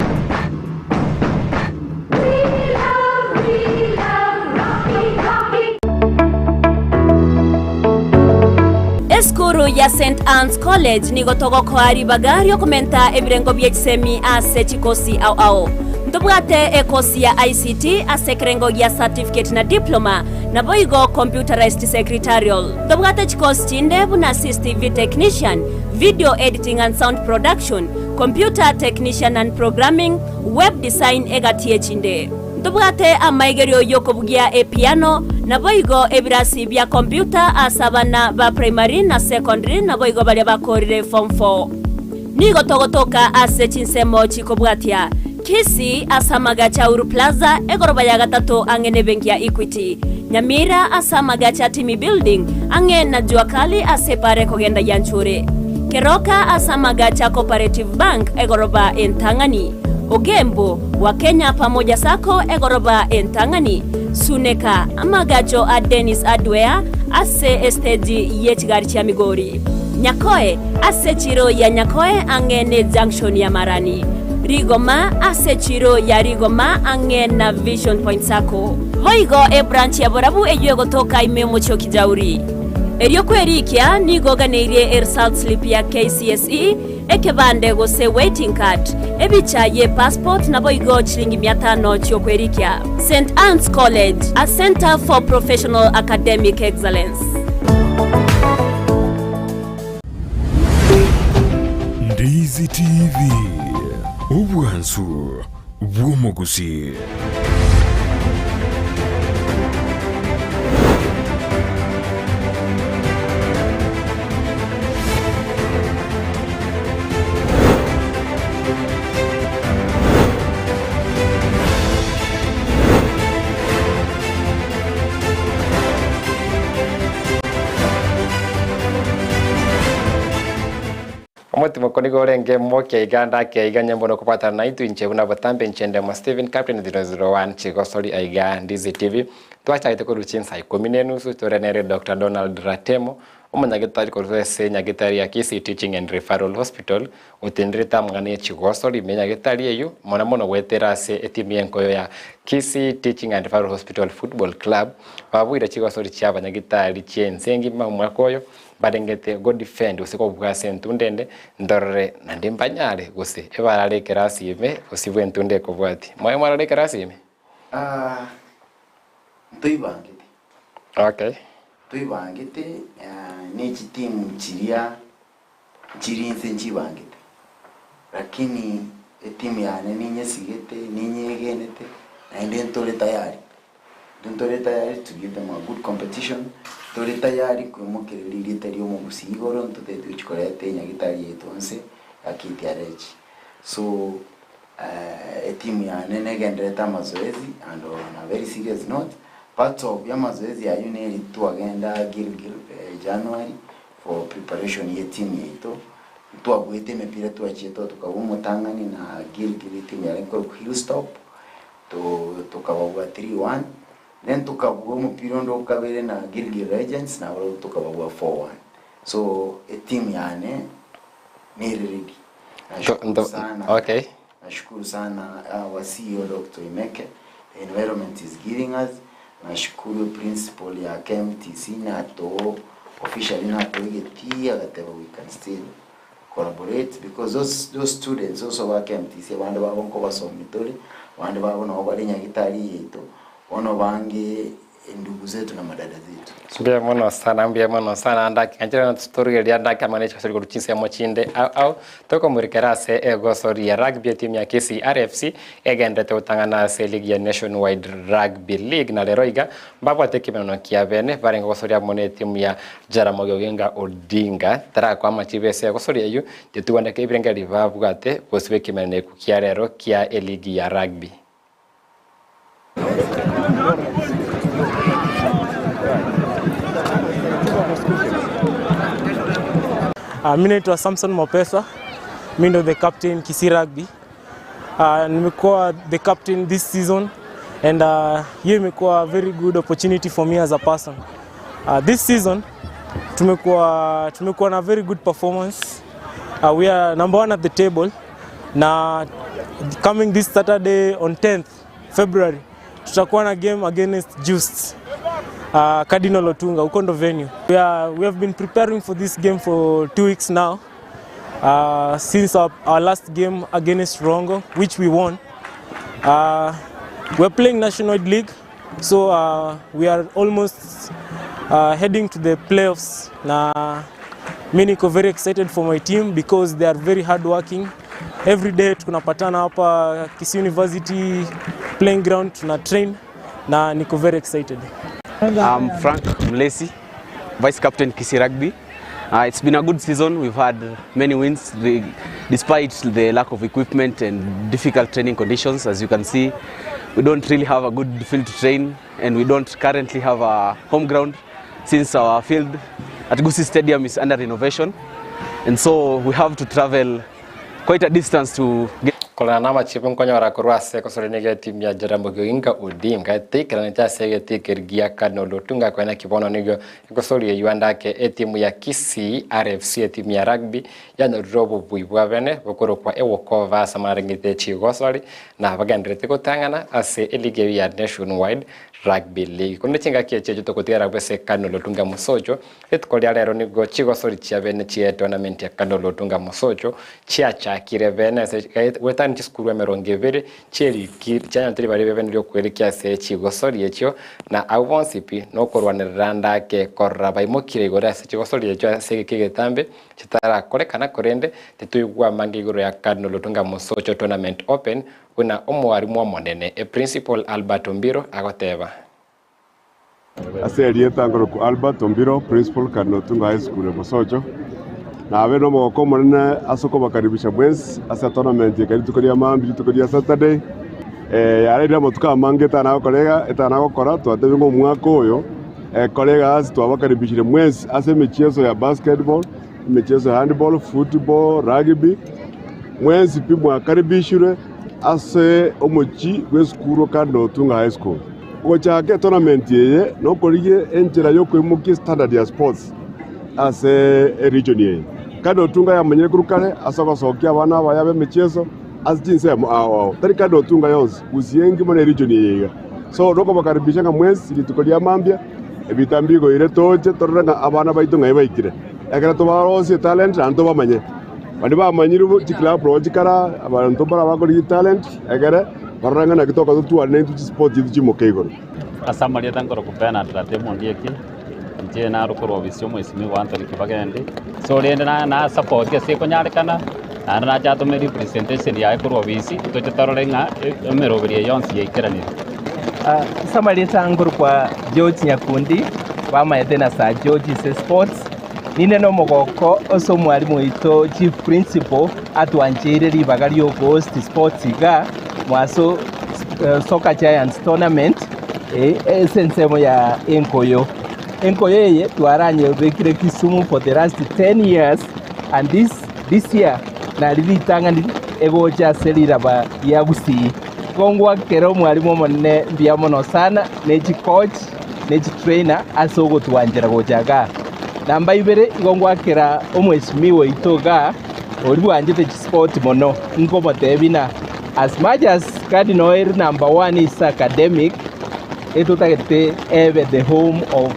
Esukuru ya St Anne's College nigo togokoa ribaga riokomenta ebirengo bie chisemi ase chikosi ao ao. Ntobwate ekosi ya ICT ase ekerengo gia certificate na diploma, naboigo computerized secretarial. Ntobwate chikosi chinde buna CCTV technician, video editing and sound production, computer technician and programming, web design egati echinde. Ntobwate amaigerio y'okobugia epiano, naboigo ebirasi bia computer ase abana ba primary na secondary naboigo baria bakorire form 4. Nigo togotoka ase chinsemo chikobwatia. Kisii ase amagacho a Uru Plaza, egoroba ya gatato ang'e nebenki ya Equity. Nyamira ase amagacho a Timi Building, ang'e na Jua Kali ase epara ekogenda Yanchuri. Keroka ase amagacho a Cooperative Bank, egoroba entang'ani. Ogembo, Wakenya Pamoja Sacco, egoroba entang'ani. Suneka, amagacho a Dennis Hardware ase esteji ye chigari chia Migori. Nyakoe, ase echiro ya Nyakoe ang'e ne junction ya Marani. Rigoma, ase echiro ya Rigoma ang'e na Vision Point Sacco. Boigo ebranch ya Borabu eyio egotoka ime omochie o Kijauri. Erio kwerikia nigo oganeirie eresult slip ya KCSE, ekebande gose waiting card, ebicha ye passport naboigo chilingi mia tano chiokwerikia. St Anne's College, a centre for professional academic excellence. Ndizi TV, obwansu bw'omogusi. Omotimoko nigo orenge mokia iga ndake iga nyambono kobwatana naintwe inche buna botambe inche ndemo Stephen Captain 001 Chigosori aiga Ndizi TV twachagete korwa chinsa ikomi na enusu tore nere Dr. Donald Ratemo omonyagetari korwa ase nyagetari ya Kisii Teaching and Referral Hospital otenderete amang'ana ye chigosori ime nyagetari eyio mono mono goetera ase etimu y'enkoyo ya Kisii Teaching and Referral Hospital Football Club babuire chigosori chia abanyagitari chi'ense engima omwaka oyo Mbarengete go defend gose kobua ase entunda ende, ndorore naende mbanyare gose ebarare ekerasi ime gose bw'entunda ekobwatia. Moyo mwarora ekerasi ime? Ah, ntoibangete. Okay. Ntoibangete, ah, ne chitimu chiria chiri inse nchibangete, lakini etimu yane ninyesigete, ninyegenete, naende ntore tayari. Intwe ntore tayari to give them a good competition, ntore tayari koimokereria erieta ria omogusii igoro, ntotebeti gochia koreta enyagitari yaito nse ya KTRH. So etimu yane negendererete amazoezi and on a very serious note, part of ya amazoezi aywo neri twagenda Gilgil January for preparation ye etimu yaito, ntwabuete emepira twachiete oo tokabua omotang'ani na Gilgil etimu yarenge korokwa Hillstop. Tokababua 3-1, then tokabua omopira onde okabere na Gilgil Legends nabarabwo tokababua 4-1. So etimu yane nere ready. Nashukuru sana, Okay. nashukuru sana our CEO Dr. Oimeke, the environment is giving us. Nashukuru principal ya KMTC nato officially natoegetie agateba we can still collaborate because those, those students also ba KMTC abande babo nkobasomi tore, abande babo nabo bare nyagitari yaito, bono bange endugu zetu na madada zetu. Mbuya mono sana, mbuya mono sana ndaki nganchera torugereria ndaki amang'ana echigosori korwa chinsemo chinde ao ao tokomurikera ase egosori ya rugby etimu ya Kisii RFC egenderete gotang'ana ase eligi ya Nationwide Rugby League na rero iga mbabwate ekemeneno kia bene barenge gosoria amo na etimu ya Jaramogi Oginga Odinga tarakwama chibesa egosoria eyio titugwandeka ebirengererio babwate bosio bw'ekemeneno eku kia rero kia eligi ya rugby. Mi naitwa Samson Mapesa, mi ndo the captain Kisii Rugby. Nimekuwa the captain this season and hiyo imekuwa very good opportunity for me as a person. This season tumekuwa tumekuwa na very good performance. We are number one at the table na coming this Saturday on 10th February tutakuwa na game against Just Cardinal Otunga huko ndo venue. We have been preparing for this game for 2 weeks now since our last game against Rongo, which we won. We're playing National League, so we are almost heading to the playoffs. Na mi niko very excited for my team because they are very hardworking. Every day tunapatana hapa Kisii University playing ground tuna train na niko very excited. I'm Frank Mlesi, Vice Captain Kisii Rugby. It's been a good season, we've had many wins despite the lack of equipment and difficult training conditions. As you can see, we don't really have a good field to train and we don't currently have a home ground since our field at Gusii Stadium is under renovation and so we have to travel quite a distance to get Korana namachibo nkonyora korwa ase egosoria getimu ya Jaramogi Oginga Odinga eteikeranete ase egetii keria gia Cardinal Otunga koe naki bono nigo egosoria eyio ande ake etimu ya Kisii RFC etimu ya rugby yanyorire obobui bwa bene bokorokwa ewalkover ase amarengete chigosori na bagendererete gotang'ana ase eligi eyio ya Nationwide Rugby League. Korende chingaki echi echio togotigara abwo ase Cardinal Otunga Mosocho Rituko ria rero nigo chigosori chia bene chie tournament ya Cardinal Otunga Mosocho chiachakire bene ase goetania chisukuru emerongo ebere chieriki chianyorete ribaga ria bene riokoerekia ase chigosori echio na abwo bonsi pi nokorwanerera ande ake korora baimokire igoro ase chigosori echio ase egeka egetambe chitarakorekana korende titoigwa amange igoro ya Cardinal Otunga Mosocho Tournament Open buna omwarimu omonene Principal Albert Ombiro agoteba. Ase erieta nkorokwa Albert Ombiro, Principal Cardinal Otunga High School Bosocho. Nabe nomogoko omonene ase okobakaribisha mwensi ase etournament eke rituko ria maambia rituko ria Saturday. Eh, yareire amatuko amange etana gokora iga etana gokora twatebire ng'a omwaka oyo ekore egasi twabakaribishire mwensi ase emechieso ya basketball, emechieso ya handball, football, rugby, mwensi pi mwakaribishirwe ase omochie bw'esukuru o Cardinal Otunga High School. Gochaka etournament eye nokorigia enchera yokoimokia estandard ya sports ase eregion eye. Cardinal Otunga yamanyire korwa kare ase ogosokia abana abaya b'emechieso ase chinsemo ao ao, tari Cardinal Otunga yonsi, Gusii engima na eregion eye iga. So nokobakaribisha ng'a mwensi rituko ria mambia ebita mbigoire toche torore ng'a abana baito ng'ai baikire. Ekero tobarosie etalent naende tobamanye. Baria bamanyire chiclub roho chikara abanto mbare abakorigia etalent egere barore ng'a naki toka totware naintwe chisport chiaito chimoke igoro. Ase amarieta nkorokwa Bernard Ratemo Ondieki, inche naro korwa ofisi y'omwesimigwa Anthony Kibagendi. So rende na na support ase ekonyarekana, naende nache atome representation yaye korwa ofisi, toche torore ng'a emeroberio eye yonsi yaikeranire. Ase amarieta nkorokwa George Nyakundi, bamaete na Sir George ase sports. Ninde nomogoko ase omwalimu oito Chief Principal atwancheire ribaga riokohost sports iga mwaso Soccer Giants Tournament ase ensemo ya Enkoyo. Enkoyo eye twaranyebekire Kisumu for the last 10 years and this, this year nari ritang'ani egocha ase riraba ria Gusii. Igo ngwakera omwalimu omonene mbuya mono sana ne chicoach ne chitrainer ase ogotwanchera gocha igaa. Namba ibere, igo ngwakera omweshimiwa oito igaa, oria bwanchete chisport mono, nkomotebia ng'a as much as Cardinal ere number one ase academic, etotagete ebe the home of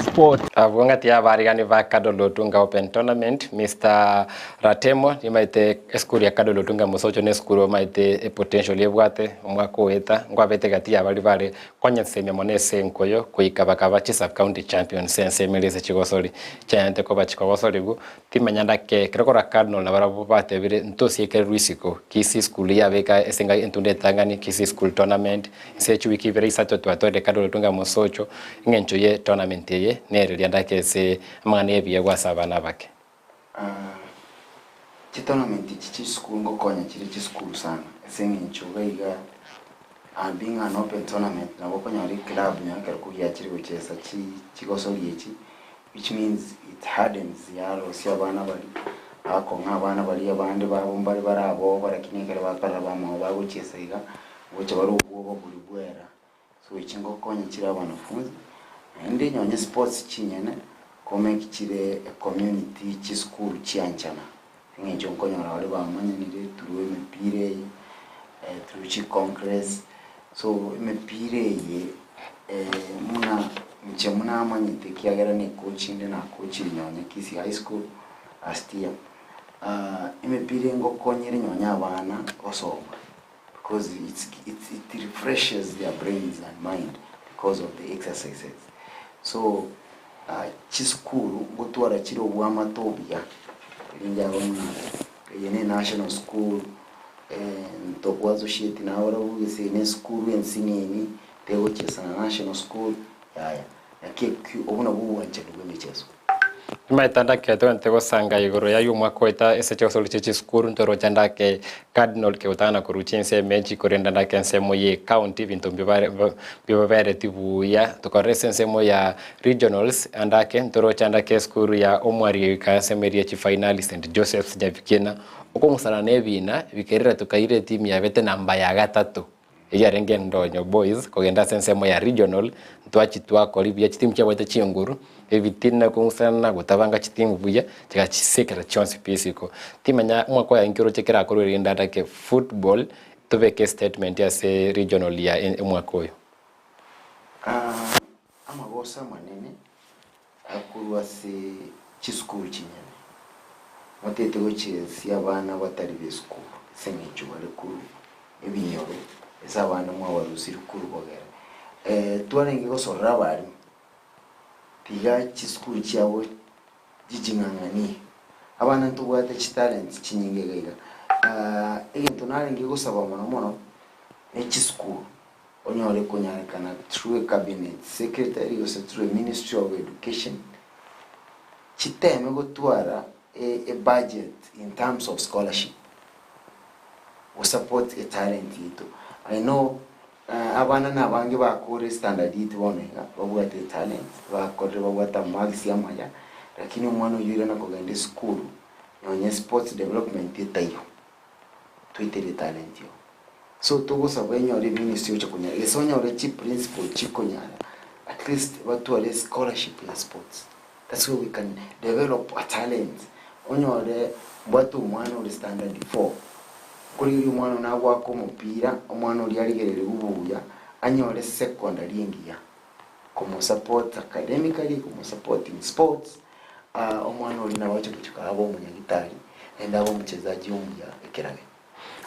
sport. Abwo ng'ati y'abarigani ba Cardinal Otunga Open Tournament, Mister Ratemo nimaete esukuru ya Cardinal Otunga Mosocho ne esukuru omaete epotential ebwate omwaka oeta nkwabete gati y'abaria bare Konyesemia mono ase enkoyo goika bakaba chi-sub-county champions ense emeri ase chigosori chiaente koba chikogosorigwa, timanya ndake ekero korwa Cardinal nabarabwo batebire ntosiekererwe isiko Kisii school yabeka ase enga entunda etang'ani Kisii school tournament ase chiwiki ibere isato twatwarire Cardinal Otunga Mosocho eng'encho ye tournament eye nereria ndake ase amang'ana y'ebiegwa ase abana abake. Chitournament echi chisukuru ngokonya chire chisukuru sana ase eng'encho iga iga being an open tournament nabo okonyora eclub nonye ekero kogiachire gochesa chigosori echi which means it hardens yarosia abana baria bakong'a abana baria abande babo mbare bare aboba lakini ekero bakorora bamwabo bagochiesa iga gocha bare obwoba boria bwera. So echi ngokonya chire abanafunzi, naende nonye sports chinyene komake chire ecommunity chisukuru chianchana, eng'encho nkonyora baria bamanyanire through emepira eye, through chicongress, so emepira eye muna inche buna namanyete ekiagera na ecoach inde nacoachire nonye Kisii High School last year, emepira engokonyere nonye abana gosoma. because it's, it's, it refreshes their brains and mind because of the exercises so uh, chisukuru ngotwara chire obwamate obuya erinde aba muna eye ne national school eh, ntokwa associate nabarabwo gese ne esukuru ensinini tegochesa na national school yaya naki ekio obwo nabwo obwanchani bwa emecheso. Nimaete ndake togente gosanga igoro ya y'omwaka oeta ase chigosori chie chisukuru ntoroche ndake Cardinal kegotang'ana korwa chinsemo echi korende ndake ensemo ye county ebinto mbibare mbibabereti buya tokorora ase ensemo ya regionals andake ntoroche andake esukuru ya Omwari goika ensemo eria chifainali St Joseph's Nyabikiena okong'usana na ebina bikerire tokaira etimu yabete namba ya gatato. Eyio yarenge endonyo boys kogenda ase ensemo ya regional ntwachi twakori buya chitimu chiabwate chinguru ebitina kong'usana gotabanga chitimu buya chigachisekera chionsi pi isiko. Timanya omwaka oyo inki oroche kerakorwe erinde adake football tobeke estatement ase regional ya omwaka oyo. Amagoso amanene akorwa ase chisukuru chinyene, motete gochiesia abana batari b'esukuru ase eng'encho bare korwa ebinyoro ase abana mwabarusirie korwa bogere. Twarenge gosorora abarimu, tiga chisukuru chiabo chiching'ang'anie. Abana ntobwate chitalents chinyinge iga iga. Egento narenge gosaba mono mono, ne chisukuru. Onyore konyarekana through a cabinet secretary gose through a ministry of education, chiteme gotwara a budget in terms of scholarship go support e talent yaito. I know abana na abange bakore standard eight bono iga babwate etalent, bakorire babwate amarks amaya, lakini omwana oyio oirana kogenda esukuru nonye sports development etaiyo, toitere etalent iyio. So togosaba enyore eministry oche konyara gese onyore chi principal chikonyara at least batware scholarship ya sports that's where we can develop a talent onyore mbwate omwana ore standard four nkorigereria omwana one agoaka omopira omwana oria arigereriwe buya anyore secondary engiya komosupport academically komosupport in sports omwana oria nabo agocha gochika abe omonyagitari naende abe omochezaji omuya ekerage.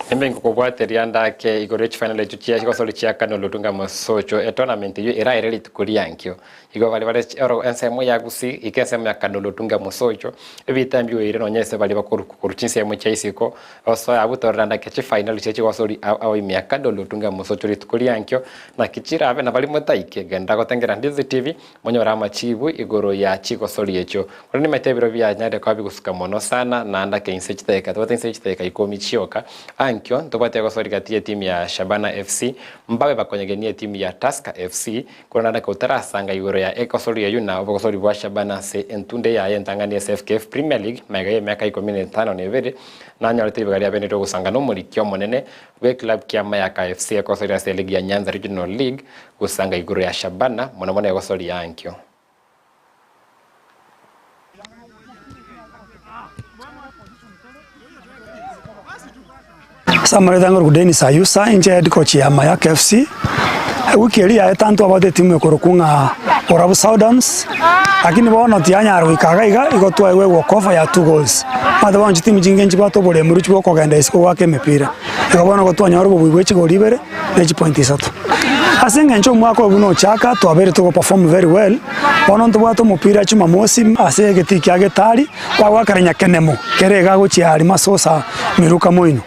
Nimbe ngokobwateria ndake igoro ye chifinal echio chia chigosori chia Kano Lutunga Mosocho etournament eyio eraere rituko riankio. Igo baria bare oro ensemo ya Gusii ika ensemo ya Kano Lutunga Mosocho ebita mbioeire nonya ase baria bakoru korwa chinsemo chia isiko osoe abwo torore ndake chifinal chia chigosori ao ao ime ya Kano Lutunga Mosocho rituko riankio naki chirabe na baria motaike genda gotengera Ndizi TV Monyore amachibu igoro ya chigosori echio. Korende nimanyete ebiro bianyarire koba bigusuka mono sana, naende ake inse chidakika, tobwate inse chidakika ikomi chioka. Ankio, ntobwate egosori gati y'etimu ya Shabana FC, mbabe bakonyegenia etimu ya Tusker FC, korende naende ake otarasanga igoro ya egosori eyio na obogosori bwa Shabana ase entunde yaye entang'ani ase FKF Premier League magega y'emiaka ikomi na etano na ebere, nanyorete ribaga ria bene ri'ogosanga nomoriki omonene bw'eclub kia Mayaka FC egosori ase eligi ya Nyanza Regional League, Gosanga igoro ya Shabana, mono mono egosoria ankio. Ase amaretha ngorokwa Dennis Ayusa, inche head coach ya Mayaka FC. Ewiki eria yaeta ntwabwate etimu ekorokwa ng'a Borabu Southerns, lakini bono tiyanyara goika iga iga, igo twaegwa egwokofa ya two goals. Omanyete bono chitimu chinge nchibwate oboremu chibwa okogenda isiko goaka emepira. Igo bono igo twanyora obobui bwe chigori ibere. ne chipoint isato. Ase engencho omwaka oyo buna ochaka twabeire togo perform very well, bono ntobwate omopira chumamosi ase egetii kia Getari bagoakera Nyakenemo kere iga gochia aria Masosa Miruka moino.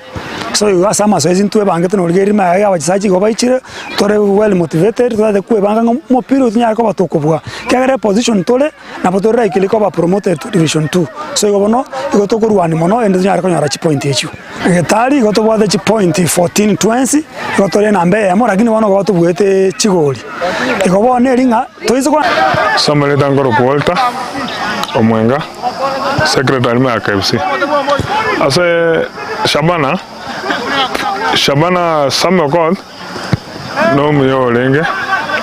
So igo ase amasoesi ntwebangete norigereria ime iga abachesaji igo baichire tore well motivated totagete kwebanga ng'a omopira oyo tonyare koba tokobua ekiagera eposition tore nabo tore likely koba promoted to division two. So igo bono igo tokorwania mono erinde tonyare konyora chipoint echio. Getari igo tobwate chipoint 14 twensi, igo tore enamba eyemo lakini bono igo tobuete chigori. Igo bono eri ng'a toise ko. Samuel Nkorokwa Walter Omwenga, Secretary Mayaka FC. Ase Shabana, Shabana Samuel Okoth nomuya orenge,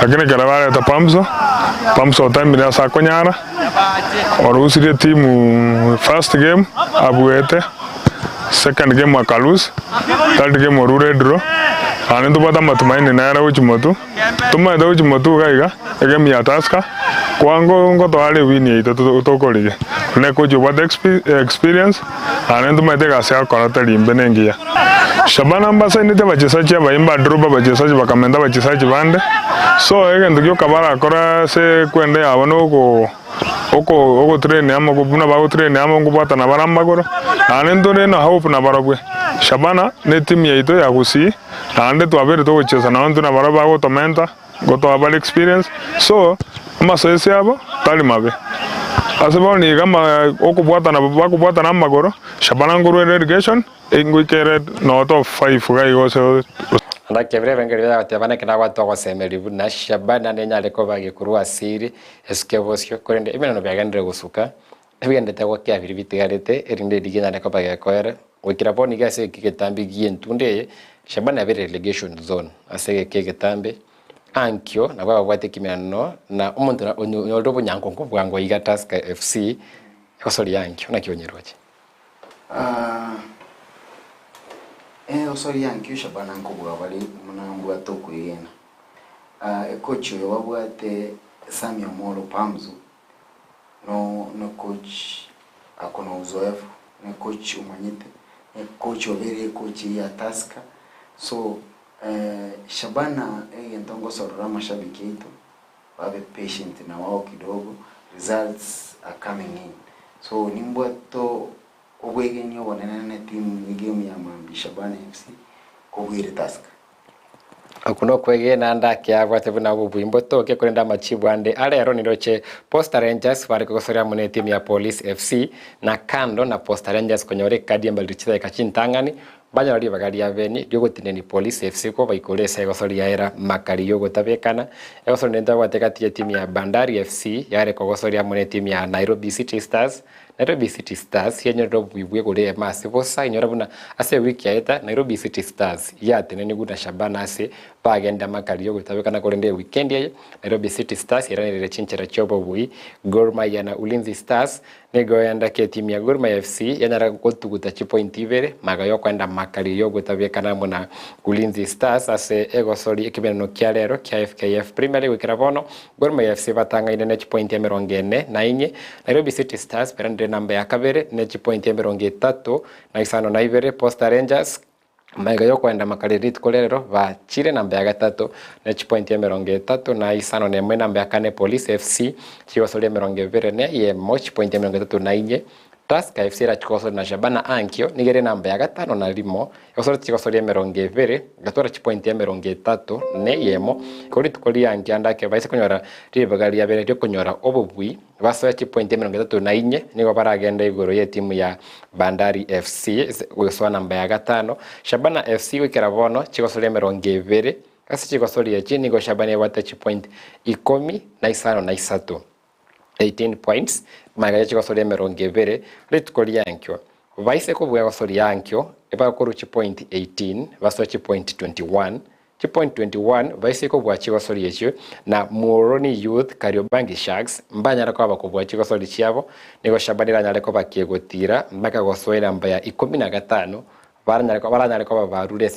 lakini ekero bareta Pamso, Pamso otemire ase akonyara, orusirie etimu first game abuete, second game aka lose, third game orure edraw, naende ntobwate amatumaini nere gochia motwe, tomanyete gochia motwe iga iga, egame ya Tusker, kwango ngotoare ewin yaito tokorigia, buna ekochi obwate experience. Naende ntomanyete egasi agokora tari imbe nengiya. Shabana mbasainete abachesachi abaimba adropa abachesachi bakamenta abachesachi bande. So egento gioka barakore ase ekwenda yabo noko oko ogotrain amo buna bagotrain amo nkobwatana bare amagoro. Naende ntore na hope nabarobwe. Shabana ne etimu yaito ya Gusii naende twabeire togochesa nabo intwe nabarobwo bagotomenta. Ngotoa bare experience, so amasoesi abo tari mabe. Ase bono iga ama okobwatana bakobwatana amagoro, Shabana nkorwa relegation, ngoika ere noo top five iga iga gose. Nakebire ebengeri biagoteba naki nabwate ogosemeria buna Shabana nenyare koba gekorwa ase ere esuke bosio, korende emeneno biagenderire gosuka, ebigenderete gokea biria bitigarete, erinde riria enyare koba gekoera. Goikera bono iga ase egeka egetambe gi'entunda eye, Shabana yabeire relegation zone ase egeka egetambe, ankio nabo ababwate ekimeneno na omonto na onyorire obonyankonko bwango iga Tusker FC, egosoria ankio naki onyeroche. Egosoria ankio Shabana nkobua bare buna mbwate okwegena. Ekochi oyo babwate Sammy Omollo Pamzo no ne coach ako na uzoefu, ne coach omanyete, ne coach obeire ecoach eye ya Tusker, so Shabana egento ngosorora amashabiki aito babe patient na wao kidogo, results are coming in. So nimbwate obwegeni obonene ne team egame ya mambia Shabana FC kobwire Tusker. Okwo nokwegena ande ake abwate buna obobui mbotoke korende amachibu ande arero niroche Posta Rangers bare kogosoria amo netimu ya Police FC na kando na Posta Rangers konyora ekadi embariri chidakika chintang'ani banyora ribaga ria beni riogotineni Police FC kobaikora ase egosoria era makari yogotabekana egosoria nende abwate gati yetimu ya Bandari FC yare kogosoria amo netimu ya Nairobi City Stars Nairobi City Stars yanyorire obuya bw'igoro eyemo ase bosa inyora buna ase ewiki yaeta Nairobi City Stars yatenenigwe na Shabana ase bagende amakari y'ogotabekana korende ewikendi eye Nairobi City Stars yairaneririe chinchera chi'obobui Gor Mahia na Ulinzi Stars nigo yandake etimu ya Gor Mahia FC yanyara gotuguta chipointi ibere magega y'okoenda amakari y'ogotabekana amo na Ulinzi Stars ase egosori ekemeneno kia rero kia FKF Premier League goikera bono Gor Mahia FC batang'aine ne chipointi emerongo ene na inye, Nairobi City Stars beranire namba ya kabere ne chipointi emerongo etato na isano na ibere, Posta Rangers magega yokoenda makare rituko ria rero bachire namba ya gatato ne chipointi emerongo etato na isano na emo, enamba ya kane Police FC chigosoria emerongo ebere na eyemo chipointi emerongo etato na inye, Tusker FC erachie kogosoria na Shabana ankio nigo ere enamba ya gatano na rimo Egosori chigosoria emerongo ebere, egatwara chipointi emerongo etato na eyemo. Igo rituko riange ande ake baise konyora ribaga riabere ri'okonyora obobui, basoe chipointi emerongo etato na inye, nigo baragende igoro y'etimu ya Bandari FC gosoa namba ya gatano. Shabana FC goikera bono chigosoria emerongo ebere, ase chigosoria echi nigo Shabana ebwate chipointi ikomi na isano na isato. 18 points, magega ye chigosoria emerongo ebere, rituko riankio. Baise kobua egosoria ankio, ebakorwa chipoint 18, basoe chipoint 21, chipoint 21 baise kobua chigosoria echio, na Muhoroni Youth, Kariobangi Sharks, mbanyare koba bakobua chigosoria chiabo, nigo Shabana eranyare koba kegotira mpaka gosoa enamba ya ikomi na gatano, baranyare baranyare koba barure ase.